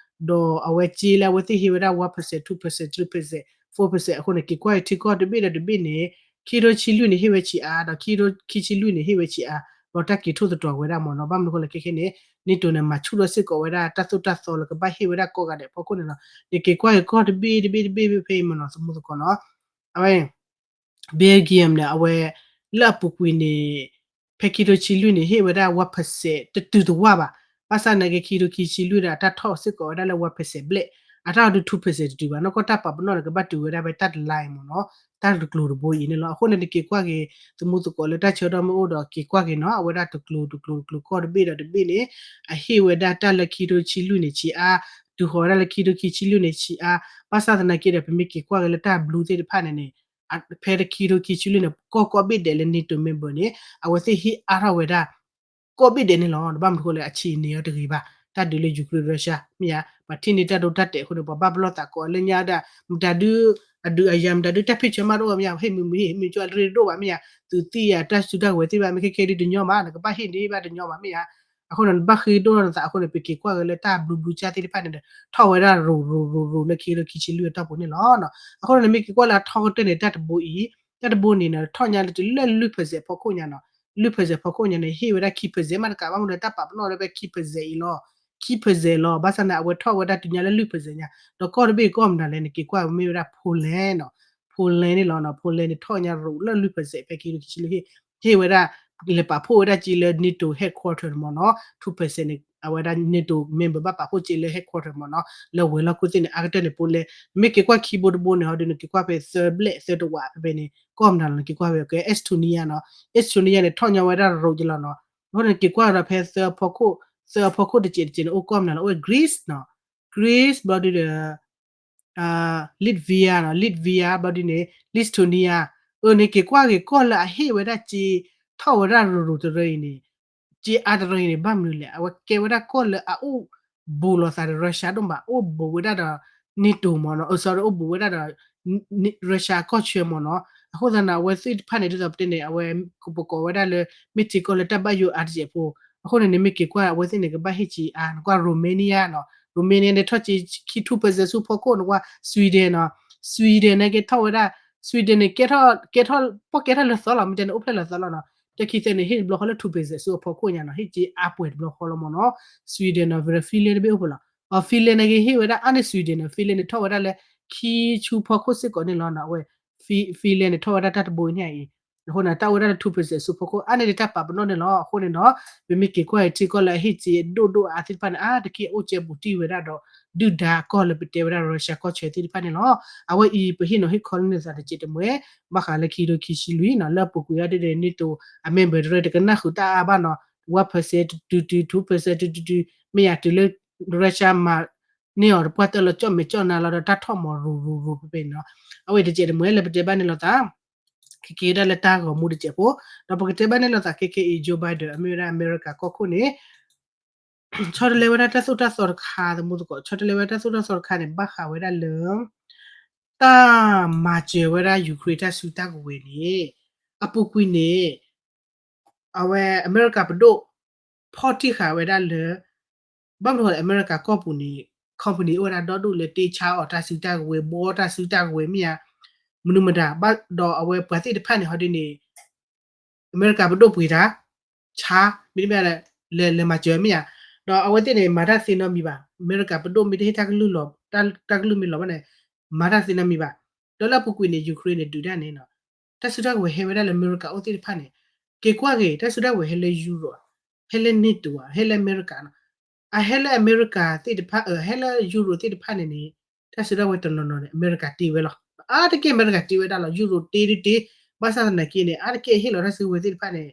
ဒီးအဝဲစ့လၢအဝဲသ့ၣ်ဟ့ၣ်ဝဲဒၣ် one percent, two percent, three percent, four percent အဃိန့ၣ် က့ၤကွၢ်အံၤထံကီၢ်တဘ့ၣ်ဒီးတဘ့ၣ်န့ၣ် ခံကထိဆံလွံၢ်န့ၣ်ဟ့ၣ်ဝဲဆံးအါ, ဒီးခံကထိခံဆံလွံၢ်န့ၣ်ဟ့ၣ်ဝဲဆံးအါ, ဒီးတၢ်က့ၤထိၣ်သတြီၤဝဲဒၣ်မ့ၢ်နီၤ, ဘၣ်မနုၤအဃိလဲၣ်ခဲခဲန့ၣ် NATO န့ၣ် မၤဆူၣ်ထီၣ်စ့ၢ်ကီးဝဲဒၣ်တၢ်သိၣ်တၢ်သီလၢကဘၣ်ဟ့ၣ်ဝဲဒၣ်ကိးဂၤဒဲးအဖီခိၣ်န့ၣ်လီၤ. နက့ၤကွၢ်အံၤကီၢ်တဘ့ၣ်တဘ့ၣ်တဘ့ၣ်ဖဲအံၤမ့ၢ်နီၤ သမူသကိးနီၤ, အဝဲ Belgium န့ၣ် အဝဲ လၢအပူၤကွံာ်န့ၣ် ဖဲခံကထိဆံလွံၢ်န့ၣ် ဟ့ၣ်ဝဲဒၣ် one percent တတုၤတဝၢ်ဘၣ်. ဘၣ်ဆၣ်နာ်က့ ခံကထိခံဆံလွံၢ်ဒီး တၢ်ထီၣ်စ့ၢ်ကီးဝဲဒၣ်လၢ one percent ဘျဲၣ်. အတၢ်အီၤဒုး two percent တတုၤဘၣ်, နီၢ်ကီၢ်တၢ်ပာ်ပနီၣ်န့ၣ် ကဘၣ်တုၤဝဲဒၣ်ဖဲတၢ်တလါအံၤမ့ၢ်နီၤ, တၢ်တကျိၤတဘိအံၤန့ၣ်လီၤ. အဃိန့ၣ် နက့ၤကွၢ်က့ၤ သမူသကိးလၢတၢ်ဆၢကတီၢ်မ့ၢ်အိၣ်ဒီး က့ၤကွၢ်က့ၤနီၤ, အဝဲဒၣ်တကျိၤတကျိၤတကျိၤ ကီၢ်တဘ့ၣ်ဒီးတဘ့ၣ်န့ၣ် အဟ့ၣ်ဝဲဒၣ်တၢ်လၢခံကထိခံဆံလွံၢ်န့ၣ် ဆံးအါ, တုၤဃီၤဝဲဒၣ်လၢခံကထိခံဆံလွံၢ်န့ၣ် ဆံးအါ, ဘၣ်ဆၣ်သနာ်က့ဒီး ပမ့ၢ်က့ၤကွၢ်က့ၤလၢတၢ်ဘျုးသ့ၣ်တဖၣ်န့ၣ်န့ၣ် ဖဲတခံကထိခံဆံလွံၢ်န့ၣ် ကီၢ်ကိးဘ့ၣ်ဒဲးလၢ NATO member န့ၣ် အဝဲသ့ၣ်ဟ့ၣ်အါထီၣ်ဝဲဒၣ် ကိးဘ့ၣ်ဒဲးန့ၣ်လီၤ. ဘၣ်မနုၤအဃိလဲၣ် အဆံးအန့ၢ်အီၤတဂ့ၤဘၣ်, တၢ်ဒုးလၢ Ukraine Russia မ့ၢ်ဧါ, ပှၤထံၣ်န့ၢ်တၢ်ဒိတၢ်တဲာ်အဃိန့ၣ် ပှၤဘၣ်ပလီၢ်သးကိးလၢညါဒၣ် မတၤဒု အဒုးအယၤ မတၤဒုတၢ်ဖံးဆၢမးတအိၣ်ဘၣ်မ့ၢ်ဧါ, ဟ့ၣ်မုာ်မုာ်ဟ့ၣ် ဟ့ၣ်မုာ်ကၠီလၢရ့တဒိၣ်ဘၣ်မ့ၢ်ဧါ, သုးသံယာ်တၢ်စုတၢ်ကဝဲၤသ့ၣ်တဖၣ် မ့ၢ်ခဲခဲဒုးတညီဘၣ်, နကဘၣ်ဟ့ၣ်န့ၢ်ဘၣ်တညီဘၣ်မ့ၢ်ဧါ. အဃိန့ၣ် နဘၣ်ဃ့ဒိၣ်ထီၣ်နသးအဃိန့ၣ် ပက့ၤကွၢ်က့ၤလၢတၢ်ဘျုးဘျုးကၢ်သ့ၣ်တဖၣ်န့ၣ်ဒီး ထီၣ်ဝဲဒၣ်ရိၤရိၤရိၤရိၤလၢခံကထိခံဆံလွံၢ်အတီၢ်ပူၤန့ၣ်လီၤ. အဃိန့ၣ် နမ့ၢ်က့ၤကွၢ်လၢအထီကတၢၢ်န့ၣ် တၢ်တဘိအံၤ, တၢ်တဘိန့ၣ်နီၤ ထီၣ်ညါလၢတုၤလၢလွံၢ် percent ဖီခိၣ်ညါနီၤ, လွံၢ် percent ဖီခိၣ်ညါန့ၣ် ဟ့ၣ်ဝဲဒၣ်ခံ percent မးတကးဘၣ်မနုၤလၢတၢ်ပာ်ပနီၣ်လၢဖဲခံ percent အံၤလီၤ, ခံ percent လီၤ. ဘၣ်ဆၣ်န့ၣ် အဝဲထီၣ်ဝဲဒၣ်တုၤညါလၢလွံၢ် percent ညါ, ဒီးကီၢ်တဘ့ၣ်ကီၢ်မနုၤလဲၣ် နက့ၤကွၢ်မ့ၢ်ဝဲဒၣ် Poland နီၤ, Poland န့ၣ်လီၤနီၤ, Poland န့ၣ် ထီၣ်ညါရိၤလၢလွံၢ် percent ဖဲခံကထိခံဆံလွံၢ် ဟ့ၣ်ဝဲဒၣ် လဲၤပာ်ဖှိၣ်ဝဲဒၣ်က့လၢ NATO headquarter မ့ၢ်နီၤ, two percent န့ၣ် အဝဲဒၣ် NATO member ဘၣ်ပာ်ဖှိၣ်က့လၢ headquarter မ့ၢ်နီၤ, လၢဝဲၤလီၢ်ခိၣ်သ့ၣ်န့ၣ် အါကတၢၢ်န့ၣ် Poland, နမ့ၢ်က့ၤကွၢ်ခံဘိတဘိန့ၣ် ဟီဒုး နက့ၤကွၢ်ဖဲသၢဘျဲၣ်သၢတဝး ဖဲဖဲန့ၣ် ကီၢ်မနုၤလီၤ နက့ၤကွၢ်ဖဲ ကဲ Estonia နီၤ, Estonia န့ၣ် ထီၣ်ညါဝဲဒၣ်ရိၤက့လီၤနီၤ. အဃိန့ၣ် နက့ၤကွၢ်ဒီးဖဲသၢဖီခိၣ်, သၢဖီခိၣ်တစဲးတစဲးန့ၣ် အိၣ်ကီၢ်မနုၤလီၤ, အိၣ် Greece နီၤ, Greece ဘျီဒုဒီး Latvia နီၤ, Latvia ဘျီဒုန့ၣ် Lithuania, အၢ နက့ၤကွၢ်က့ၤကီၢ်လၢအဟ့ၣ်ဝဲဒၣ်က့ ထီၣ်ဝဲဒၣ်ရိၤရိၤတရၢအံၤန့ၣ်, က့အါတရၢအံၤန့ၣ် ဘၣ်မနုၤလဲၣ်, အဝဲကဲဝဲဒၣ်ကီၢ်လၢအအိၣ်ဘူးလိာ်သးဒီး Russia ဒိၣ်မး, အိၣ်ဘူးဝဲဒၣ်ဒီး NATO မ့ၢ်နီၤ, အၢ sorry အိၣ်ဘူးဝဲဒၣ်ဒီး Russia ကီၢ်ဆၢမ့ၢ်နီၤ. အဃိသတးန့ၣ် အဝဲသ့ၣ်တဖၣ်န့ၣ် ဒ်သိးပတဲန့ၣ် အဝဲပကိးဝဲဒၣ်လၢ မ့ၢ်ထံကီၢ်လၢတၢ်ဘၣ်ယိၣ်အါတစဲးဖိ, အဃိန့ၣ် နမ့ၢ်က့ၤကွၢ်အဝဲသ့ၣ်န့ၣ် ကဘၣ်ဟ့ၣ်က့အါ, နကွၢ် Romania နီၤ, Romania န့ၣ် ထီၣ်က့ခံ two percent ဆူဖီခိၣ်, နကွၢ် Sweden နီၤ, Sweden န့ၣ်က့ထီၣ်ဝဲဒၣ်, Sweden န့ၣ် ကဲထီၣ်, ကဲထီၣ်, ပီၣ်ကဲထီၣ်လၢသီလီၤ, မ့ၢ်တဲန့ၣ် အိၣ်ဖျဲၣ်လၢသီလီၤနီၤ, တခံသၢန့ၣ် ဟ့ၣ်တဘျီဃီလၢ two percent ဆူအဖီခိၣ်ညါနီၤ, ဟ့ၣ်က့အါပှဲၤတဘျီဃီလီၤမ့ၢ်နီၤ, Sweden နီၤ, Finland တဘ့ၣ်အိၣ်ဖဲလီၤ, အ Finland န့ၣ်က့ဟ့ၣ်ဝဲဒၣ်အါန့ၢ် Sweden နီၤ, Finland န့ၣ်ထီၣ်ဝဲဒၣ်လၢ ခံဆူဖီခိၣ်စ့ၢ်ကီးန့ၣ်လီၤနီၤ, အဝဲ Finland န့ၣ် ထီၣ်ဝဲဒၣ်တၢ်တဘိအံၤန့ၣ်အံၤ, အဃိန့ၣ် တၢ်အိၣ်ဝဲဒၣ်လၢ two percent ဆူဖီခိၣ် အါန့ၢ်ဒၣ်တၢ်ပာ်ပနီၣ်န့ၣ်လီၤ. အဃိန့ၣ်ဒီး ပမ့ၢ်က့ၤကွၢ်ထံကီၢ်လၢအဟ့ၣ်က့ဒိၣ်ဒိၣ်အါသ့ၣ်တဖၣ်န့ၣ် အါတက့ၢ်အိၣ်ကဲဘူးတံၢ်ဝဲဒၣ်ဒီး ဒုၣ်ဒါကီၢ်လၢပတဲဝဲဒၣ် Russia ကီၢ်ဆၢသ့ၣ်တဖၣ်န့ၣ်လီၤ. အဝဲအံၤ ပဟ့ၣ်နီၤဟ့ၣ်ခီန့ၢ်သးတစဲးတမှဲၤ ဘၣ်ဃးလၢခံကထိခံဆံလွံၢ်နီၤ, လၢအပူၤကွံာ်အီၤဒ်န့ၣ် NATO အ member တရၢတကနၣ်ဃုာ်တၢ်အါဘၣ်နီၤ, one percent တုၤတုၤ two percent တုၤတုၤတုၤ မ့ၢ်ယၤတုၤလၢ Russia မၤန့ၢ်အီၤတပှၢ်တၢၢ်လီၤ ကၠီၣ်မဲာ်ကၠီၣ်နါလီၤဒီးတၢ်ထီၣ်မီၤရူၤရူၤရူၤဖဲဖဲန့ၣ်နီၤ. အဝဲအံၤတစဲးတမှဲၤလၢပတဲဘၣ်န့ၣ်လိာ်သး ခဲက့ၤဒၣ်လၢတၢ်ဂီၤမူတစဲးဖိ, ဒီးပကတဲဘၣ်န့ၣ်လိာ်သးခဲခဲအံၤ Joe Biden အမ့ၢ်ဝဲဒၣ်အမဲရကၤကီၢ်ခိၣ်န့ၣ် ဆီတလဲဝဲဒၣ်တၢ်သိၣ်တၢ်သီတခါ သမူသကိး ဆီတလဲဝဲဒၣ်တၢ်သိၣ်တၢ်သီတခါန့ၣ် ဘၣ်ဃးဝဲဒၣ်လၢ တၢ်မၤစၢၤဝဲဒၣ် Ukraine တၢ်စုတၢ်ကဝဲၤန့ၣ် အပူၤကွံာ်န့ၣ် အဝဲအမဲရကၤပဒိၣ် ဖီၣ်တံၢ်ဃာ်ဝဲဒၣ်လၢ ဘၣ်မနုၤအမဲရကၤကီၢ်ပူၤန့ၣ် company အိၣ်ဝဲဒၣ်ဒီဒူၣ်လၢတ့ဆါအီၤတၢ်စုတၢ်ကဝဲၤ ဘှီတၢ်စုတၢ်ကဝဲၤမ့ၢ်ဧါ, မနုၤမတၤ ဘၣ်ဒီးအဝဲပှၤသ့ၣ်တဖၣ်န့ၣ် ဟီဒ်န့ၣ် အမဲရကၤပဒိၣ်ပှ့ၤတၢ် ဆါ မ့တမ့ၢ် လဲၤမၤစၢၤမ့ၢ်ဧါ, ဒီးအဝဲသ့ၣ်န့ၣ် မၤတၢ်သ့နီတမံၤဘၣ်, အမဲရကၤပဒိၣ်မ့ၢ်တဟ့ၣ်တၢ်ကလုၢ်လီၤ တၢ်ကလုၢ်မ့ၢ်လီၤဘၣ်န့ၣ် မၤတၢ်သ့နီတမံၤဘၣ်, ဒီးလၢအပူၤကွံာ်န့ၣ် Ukraine န့ၣ် ဒုးတၢ်န့ၣ် တၢ်စုတၢ်ကဝဲၤဟဲဝဲဒၣ်လၢအမဲရကၤအိၣ်သ့ၣ်တဖၣ်န့ၣ်, က့ၤကွၢ်က့ၤ တၢ်စုတၢ်ကဝဲၤဟဲလၢ Europe ဟဲလၢ NATO ဟဲလၢအမဲရကၤနီၤ, အဟဲလၢအမဲရကၤသ့ၣ်တဖၣ် ဟဲလၢ Europe သ့ၣ်တဖၣ်န့ၣ်န့ၣ် တၢ်စုတၢ်ကဝဲၤတနီၤနီၤန့ၣ် အမဲရကၤတ့ဝဲလီၤ, အါတက့ၢ်အမဲရကၤတ့ဝဲဒၣ်လီၤ, Europe တ့တတ့, ဘၣ်ဆၣ်သနာ်က့န့ၣ် အါတက့ၢ်ဟ့ၣ်လီၤတၢ်စုကဝဲၤသ့ၣ်တဖၣ်န့ၣ်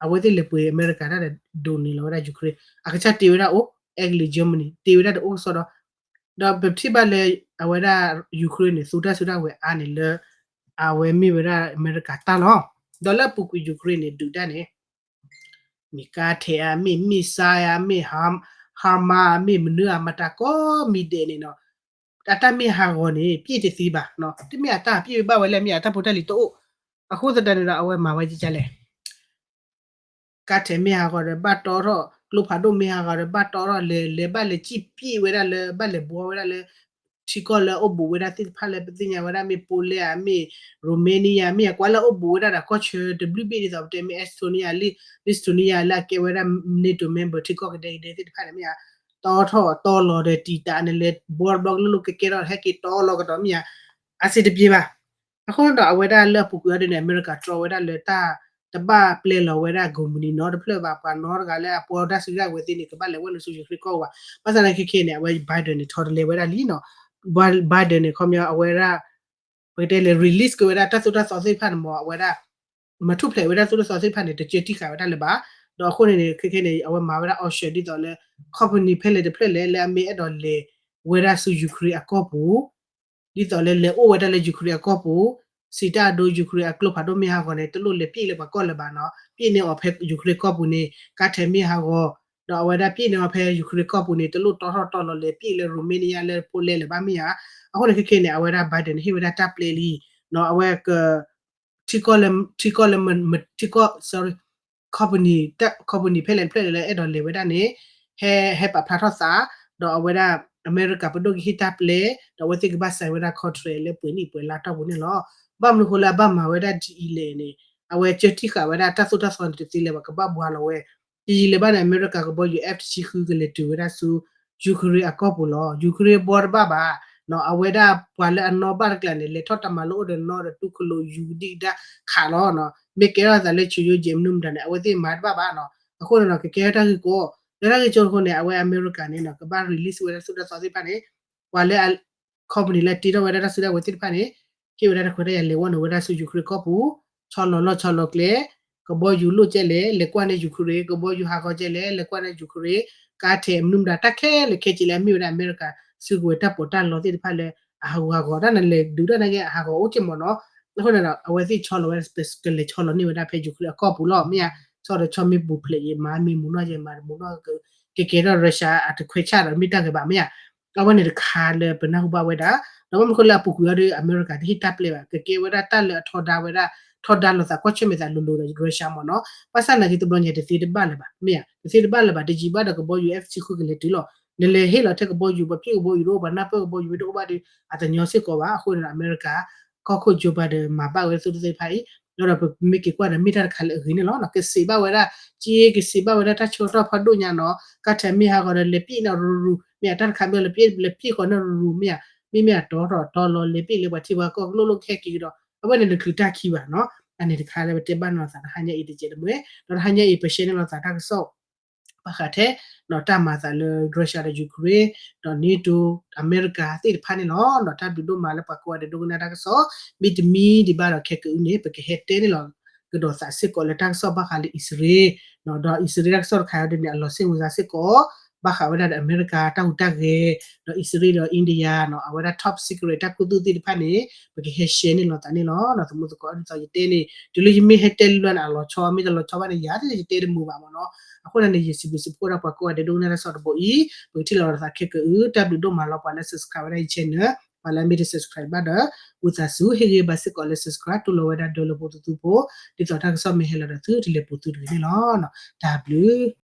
အဝဲသ့ၣ်လဲၤပှ့ၤအမဲရကၤတၢ်ဒီးဒိးန့ၢ်လီၤဝဲဒၣ် Ukraine, အကစၢ်တ့ဝဲဒၣ်အိၣ် Italy Germany တ့ဝဲဒၣ်တအိၣ်ကစီဒီ, ဒီးပထံၣ်ဘၣ်လၢ အဝဲဒၣ် Ukraine န့ၣ် သူတၢ်စုတၢ်ကဝဲၤအါန့ၣ်လၢ အဝဲမ့ၢ်ဝဲဒၣ်အမဲရကၤတၢ်လီၤ, ဒီးလၢအပူၤကွံာ် Ukraine န့ၣ် ဒုးတၢ်န့ၣ် မ့ၢ်ကါထဲးဧါ, မ့ၢ် missile ဧါ, မ့ၢ် HIMARS ဧါ, မ့ၢ်မနုၤဧါ, မတၤကိးမံၤဒဲးန့ၣ်နီၤ, အတၢ်မ့ၢ်ဟးဂီၤန့ၣ် ပျေ့တသ့ဘၣ်, တမ့ၢ်အတၢ်ပျေ့ဘၣ်ဝဲလၢအမ့ၢ်အတၢ်ဖိတၢ်လံၤတအိၣ်, အဃိသတးန့ၣ်ဒီး အဝဲမၤဝဲဒ်လဲၣ် ကါထဲးမ့ၢ်ဟးဂီၤဒီးဘၣ်တီထီၣ်, ကျိဖးဒိၣ်မ့ၢ်ဟးဂီၤဒီးဘၣ်တီထီၣ်, လဲၤလဲၤဘၣ်လဲၤစံၣ်ပျေ့ဝဲဒၣ်လၢ ဘၣ်လဲၤဘှီဝဲဒၣ်လၢ ထံကီၢ်လၢအအိၣ်ဘူးဝဲဒၣ်သ့ၣ်တဖၣ်လၢပသ့ၣ်ညါဝဲဒၣ် မ့ၢ် Poland ဧါ, မ့ၢ် Romania မ့ၢ်ဧါ, ကွၢ်လၢအအိၣ်ဘူးဝဲဒၣ်ဒီးကီၢ်ဆၢတဘျုးဘ့ၣ်ဒ်သိးပတဲမ့ၢ် Estonia, Lithuania လၢအကဲဝဲဒၣ် NATO member ထံကီၢ်ကဒဲကဒဲသ့ၣ်တဖၣ်န့ၣ်မ့ၢ်ဧါ, တီထီၣ်တီလီၤဒီးတံာ်တာ်န့ၣ် လဲၤဘှီတဘျီကလိလိကဲကဲထီၣ် ဟဲက့ၤတီလီၤကဒီးမ့ၢ်ဧါ, အစ့တပျ့ၤဘၣ်. အဃိန့ၣ်ဒီး အဝဲဒၣ်လၢအပူၤကွံာ်အီၤဒ်န့ၣ် အမဲရကၤတြီဝဲဒၣ်လၢတၢ်တဘၣ်ပျဲလီၤဝဲဒၣ် company နီတဖျၢၣ်ဘၣ်, ပှၤနီတဂၤလၢအပှၤတၢ်စုကဝဲၤသ့န့ၣ် ကဘၣ်လဲၤဝဲနုာ်ဆူ Ukraine ကီၢ်ဘၣ်. ဘၣ်ဆၣ်သနာ်က့ခဲခဲန့ၣ် အဝဲ Biden န့ၣ် ဆီတလဲဝဲဒၣ်လံနီၤ, Biden န့ၣ် ခီပညီအဝဲဒၣ် ပကတဲလဲၣ် release က့ၤဝဲဒၣ်တၢ်သိၣ်တၢ်သီသ့ၣ်တဖၣ်န့ၣ်မ့ၢ် အဝဲဒၣ် မၤထူၣ်ဖျဲးဝဲဒၣ်သိၣ်တၢ်သီသ့ၣ်တဖၣ်န့ၣ် တကၢတံၢ်ဃာ်ဝဲဒၣ်လၢၤဘၣ်. ဒီးအဃိန့ၣ်န့ၣ် ခဲခဲန့ၣ် အဝဲမၤဝဲဒၣ် auction ဒ်သိးလၢ company ဖဲလဲၣ်တဖျၢၣ်လဲၣ် လၢအမ့ၢ်အဲၣ်ဒိးလဲၤဝဲဒၣ်ဆူ Ukraine အကီၢ်ပူၤ ဒ်သိးလၢလဲၤအိၣ်ဝဲဒၣ်လၢ Ukraine အကီၢ်ပူၤ, စံးတၢ်အဒိ Ukraine အကျိဖးဒိၣ်မ့ၢ်ဟးဂီၤန့ၣ် တလိၣ်လဲၤပျဲၢ်လၢပှၤကီၢ်လၢၤဘၣ်နီၤ, ပျဲၢ်န့ၢ်အီၤဖဲ Ukraine ကီၢ်ပူၤန့ၣ် ကါထဲးမ့ၢ်ဟးဂီၤ, ဒီးအဝဲဒၣ်ပျဲၢ်န့ၢ်အီၤဖဲ Ukraine ကီၢ်ပူၤန့ၣ် တလိၣ်တီထီၣ်တီလီၤလဲၤပျဲၢ်လၢ Romania လၢ Poland လၢၤဘၣ်မ့ၢ်ဧါ. အဃိန့ၣ်ခဲခဲန့ၣ် အဝဲဒၣ် Biden န့ၣ် ဟ့ၣ်ဝဲဒၣ်တၢ်ပျဲလံ, အဝဲက ထံကီၢ်လၢ ထံကီၢ်လၢ ထံကီၢ် sorry, company, company ဖဲလဲၣ်တဖျၢၣ်လဲၣ်လၢအဲၣ်ဒိးလဲၤဝဲဒၣ်န့ၣ် ဟဲ ဟဲပာ်ဖျါထီၣ်သး, ဒီးအဝဲဒၣ် အမဲရကၤပဒိၣ်ကဟ့ၣ်တၢ်ပျဲ, ဒီးအဝဲသ့ၣ်ကဘၣ် sign ဝဲဒၣ် contract လၢပှဲၤနံၣ်ပှဲၤလါတီၢ်ပူၤန့ၣ်လီၤ. ဘၣ်မနုၤဃိလၢအဘၣ်မၤဝဲဒၣ်ဒ်အံၤလဲၣ်န့ၣ်, အဝဲကၢတံၢ်ဃာ်ဝဲဒၣ်တၢ်သိၣ်တၢ်သီန့ၣ်တသ့လၢၤဘၣ် ကဘၣ်ဘှါလီၤဝဲ, ယံာ်ယံာ်လၢၤဘၣ်န့ၣ် အမဲရကၤကဘီယူၤ F တဆံဃုကလဲၤတုၤဝဲဒၣ်ဆူ Ukraine အကီၢ်ပူၤလီၤ. Ukraine ဘီတဘၣ်ဘၣ်, အဝဲဒၣ်ပှၤလၢအနီၣ်ဘၣ်တကျါန့ၣ် လဲၤထီၣ်တၢ်မၤလိအိၣ်ဒီးနီၣ်ဒီးတူၢ်ခလိာ်ယူၤကဒံကဒါခးလီၤ. မ့ၢ်ကဲထီၣ်သးလၢ ဆူယိကဲးမနုၤမတၤန့ၣ် အဝဲသ့ၣ်မၤတဘၣ်ဘၣ်နီၤ. အဃိန့ၣ်ဒီး ကကဲထီၣ်တၢ်ဂ့ၢ်ကီ, လၢတၢ်ဂ့ၢ်ကီအဃိန့ၣ် အဝဲအမဲရကၤန့ၣ်နီၤ ကဘၣ် release ဝဲဒၣ်သိၣ်တၢ်သီသ့ၣ်တဖၣ်န့ၣ်, ပှၤလၢ company လၢတ့ထီၣ်ဝဲဒၣ်တၢ်စုတၢ်ဝဲၤသ့ၣ်တဖၣ်န့ၣ် ဟ့ၣ်ဝဲဒၣ်တၢ်ခွဲးတၢ်ယာ်လဲၤဝဲန့ၣ်ဝဲဒၣ်ဆူ Ukraine ကီၢ်ပူၤ, ဆီလီၤလီၢ်ဆီလီၤကျဲ, ကဘီယူၤလိၣ်ကဲလဲၣ် လဲၤကွၢ်န့ၢ် Ukraine, ကဘီယူၤဟးဂီၤကဲလဲၣ် လဲၤကွၢ်န့ၢ် Ukraine, ကါထဲးမနုၤမတၤ တၢ်ခဲလၢာ်ခဲဆ့လၢအမ့ၢ်ဝဲဒၣ်အမဲရကၤ စုကဝဲၤတၢ်ပီးတၢ်လီသ့ၣ်တဖၣ်လၢ အဟးဂူာ်ဟးဂီၤတၢ်န့ၣ် လဲၤဒုးတၢ်န့ၣ်က့ အဟးဂီၤအိၣ်က့မ့ၢ်နီၤ. အဃိန့ၣ်ဒီး အဝဲသ့ၣ်ဆီလီၤဝဲ ကလဲၤဆီလီၤန့ၢ်ဝဲဒၣ်ဖဲ Ukraine အကီၢ်ပူၤလီၤ မ့ၢ်ဧါ. ဆီဒီးဆီမ့ၢ်ပူၤဖျဲးယဲ မၤမ့ၢ်မူနီၢ်ယဲ မၤတမူနီၢ် ကကဲထီၣ် Russia အတခွဲးဆၣ်ဒီးမ့ၢ်တၢ်ဂ့ၤဘၣ် မ့ၢ်ဧါ. အဝဲန့ၣ်တခါလၢပနၢ်ဟူဘၣ်ဝဲဒၣ်, ဒီးဘၣ်မနုၤဃိလၢအပူၤကွံာ်အီၤဒီး အမဲရကၤတဟ့ၣ်တၢ်ပျဲဘၣ် ကကဲဝဲဒၣ်တၢ်လၢအထီဒါဝဲဒၣ် ထီဒါလိာ်သးကွၢ်ဆၢၣ်မဲာ်သးလိၤလိၤဒီး Russia မ့ၢ်နီၤ. ဘၣ်ဆၣ်နာ်က့တဘျီညါတသ့တဘၣ်လၢၤဘၣ် မ့ၢ်ဧါ. တသ့တဘၣ်လၢၤဘၣ် တယံာ်ဘၣ်ဒီးကဘီယူၤ F တဆံဃုကလဲၤတုၤလီၤ. နလဲၤဟ့ၣ်လီၤထဲကဘီယူၤ ပှၤပျဲၢ်ကဘီယူၤတအိၣ် ပှၤနၢ်ပၢၢ်ကဘီယူၤမ့ၢ်တအိၣ်ဘၣ်ဒီး အတညီစ့ၢ်ကီးဘၣ်. အဃိန့ၣ်ဒီး အမဲရကၤ ကီၢ်ခိၣ် Joe Biden မၤဘၣ်ဝဲသိၣ်တၢ်သ့ၣ်တဖၣ်အံၤ, ဒီးပမ့ၢ်က့ၤကွၢ်ဒီးမ့ၢ်တၢ်တခါလၢအဂ့ၤန့ၣ်လီၤ. ကစံးဘၣ်ဝဲဒၣ် က့ ကစံးဘၣ်ဝဲဒၣ်တၢ်ဆၢကတီၢ်ဖးဒိၣ်ညါနီၤ ကါထဲးမ့ၢ်ဟးဂီၤဒီး လဲၤပျဲၢ်န့ၢ်ရူၤရူၤ မ့ၢ်ဧါ. တၢ်တခါမ့ၢ်လၢပျဲၢ် လဲၤပျဲၢ်ဃီန့ၢ်ရူၤရူၤ မ့ၢ်ဧါ. မ့မ့ၢ်အတီထီၣ်တီလီၤ လဲၤပျဲၢ်လၢပှၤထံပှၤကီၢ်ကလိၣ်လိၣ်ခဲက့ၤကဒီး အဝဲန့ၣ်တချုးတၢ်ခံဘၣ်နီၤ. အန့ၣ်တခါလၢပတဲဘၣ်န့ၢ်လိာ်သးတဟါညါအံၤတကဲးတမှဲ, ဒီးတဟါညါအံၤ ပရှဲန့ၢ်လိာ်သးတၢ်ကစီၣ် ဘၣ်ဃးထဲ ဒီးတၢ်မၤသးလၢ Russia ဒီး Ukraine ဒီး NATO အမဲရကၤသ့ၣ်တဖၣ်န့ၣ်လီၤ. တၢ်ဘျုးဒိၣ်မးလၢပှၤကိးဂၤဒဲးဒိကနၣ်တၢ်ကစီၣ်, မ့တမံၤဒံးဘၣ်ဒီးခဲကအုန့ၣ် ပကဟဲတဲန့ၢ်လီၤကဒီးသးစ့ၢ်ကီးလၢတၢ်ကစီၣ်ဘၣ်ဃးလၢအံၣ်စရ့လး, ဒီးအံၣ်စရ့လးတၢ်ကစီၣ်တခါအံၤဒ်န့ၣ် အလီၤစ့ၣ်မုာ်သးစ့ၢ်ကီး ဘၣ်ဃးဝဲဒၣ်ဒီးအမဲရကၤတၢ်ဟူးတၢ်ဂဲၤ, ဒီးအံၣ်စရ့လးဒီး India နီၤ အဝဲဒၣ် top secret တၢ်ခူသူၣ်သ့ၣ်တဖၣ်န့ၣ် ပကဟဲရှဲန့ၢ်လိာ်သးန့ၣ်လီၤ. သမူသကိးဒ်သိးယတဲန့ၣ် တုၤလၢယမ့ၢ်ဟဲတဲလၢလၢန့ၣ် အလီၤဆီ မ့ၢ်တလီၤဆီဘၣ်န့ၣ် ယၤတယတဲတမုာ်ဘၣ်မ့ၢ်နီၤ. အဃိန့ၣ်န့ၣ် ယစံးဘျုးစံးဖှိၣ်ဒၣ်ပှၤကိးဂၤဒဲးဒိကနၣ်တၢ်ကစီၣ်တဘိအံၤ, ပကထံၣ်လိာ်သးခဲကအု တၢ်ဘျုးဒိၣ်မးလီၤ ပှၤလၢ subscribe ဝဲဒၣ်ယ channel, ပှၤလၢအမ့ၢ်တ subscribe ဘၣ်ဒီး ဝံသးစူၤ ဟ့ၣ်ဂံၢ်ဘါစ့ၢ်ကီးလၢ subscribe တူၢ်လိာ်ဝဲဒၣ်ဒၢလၢဖိသုသုဖိ, ဒ်သိးတၢ်ကစီၣ်မ့ၢ်ဟဲလီၤဒီးသုတလဲၤပူၤသုတဂ့ၤန့ၣ်လီၤ. တၢ်ဘျုး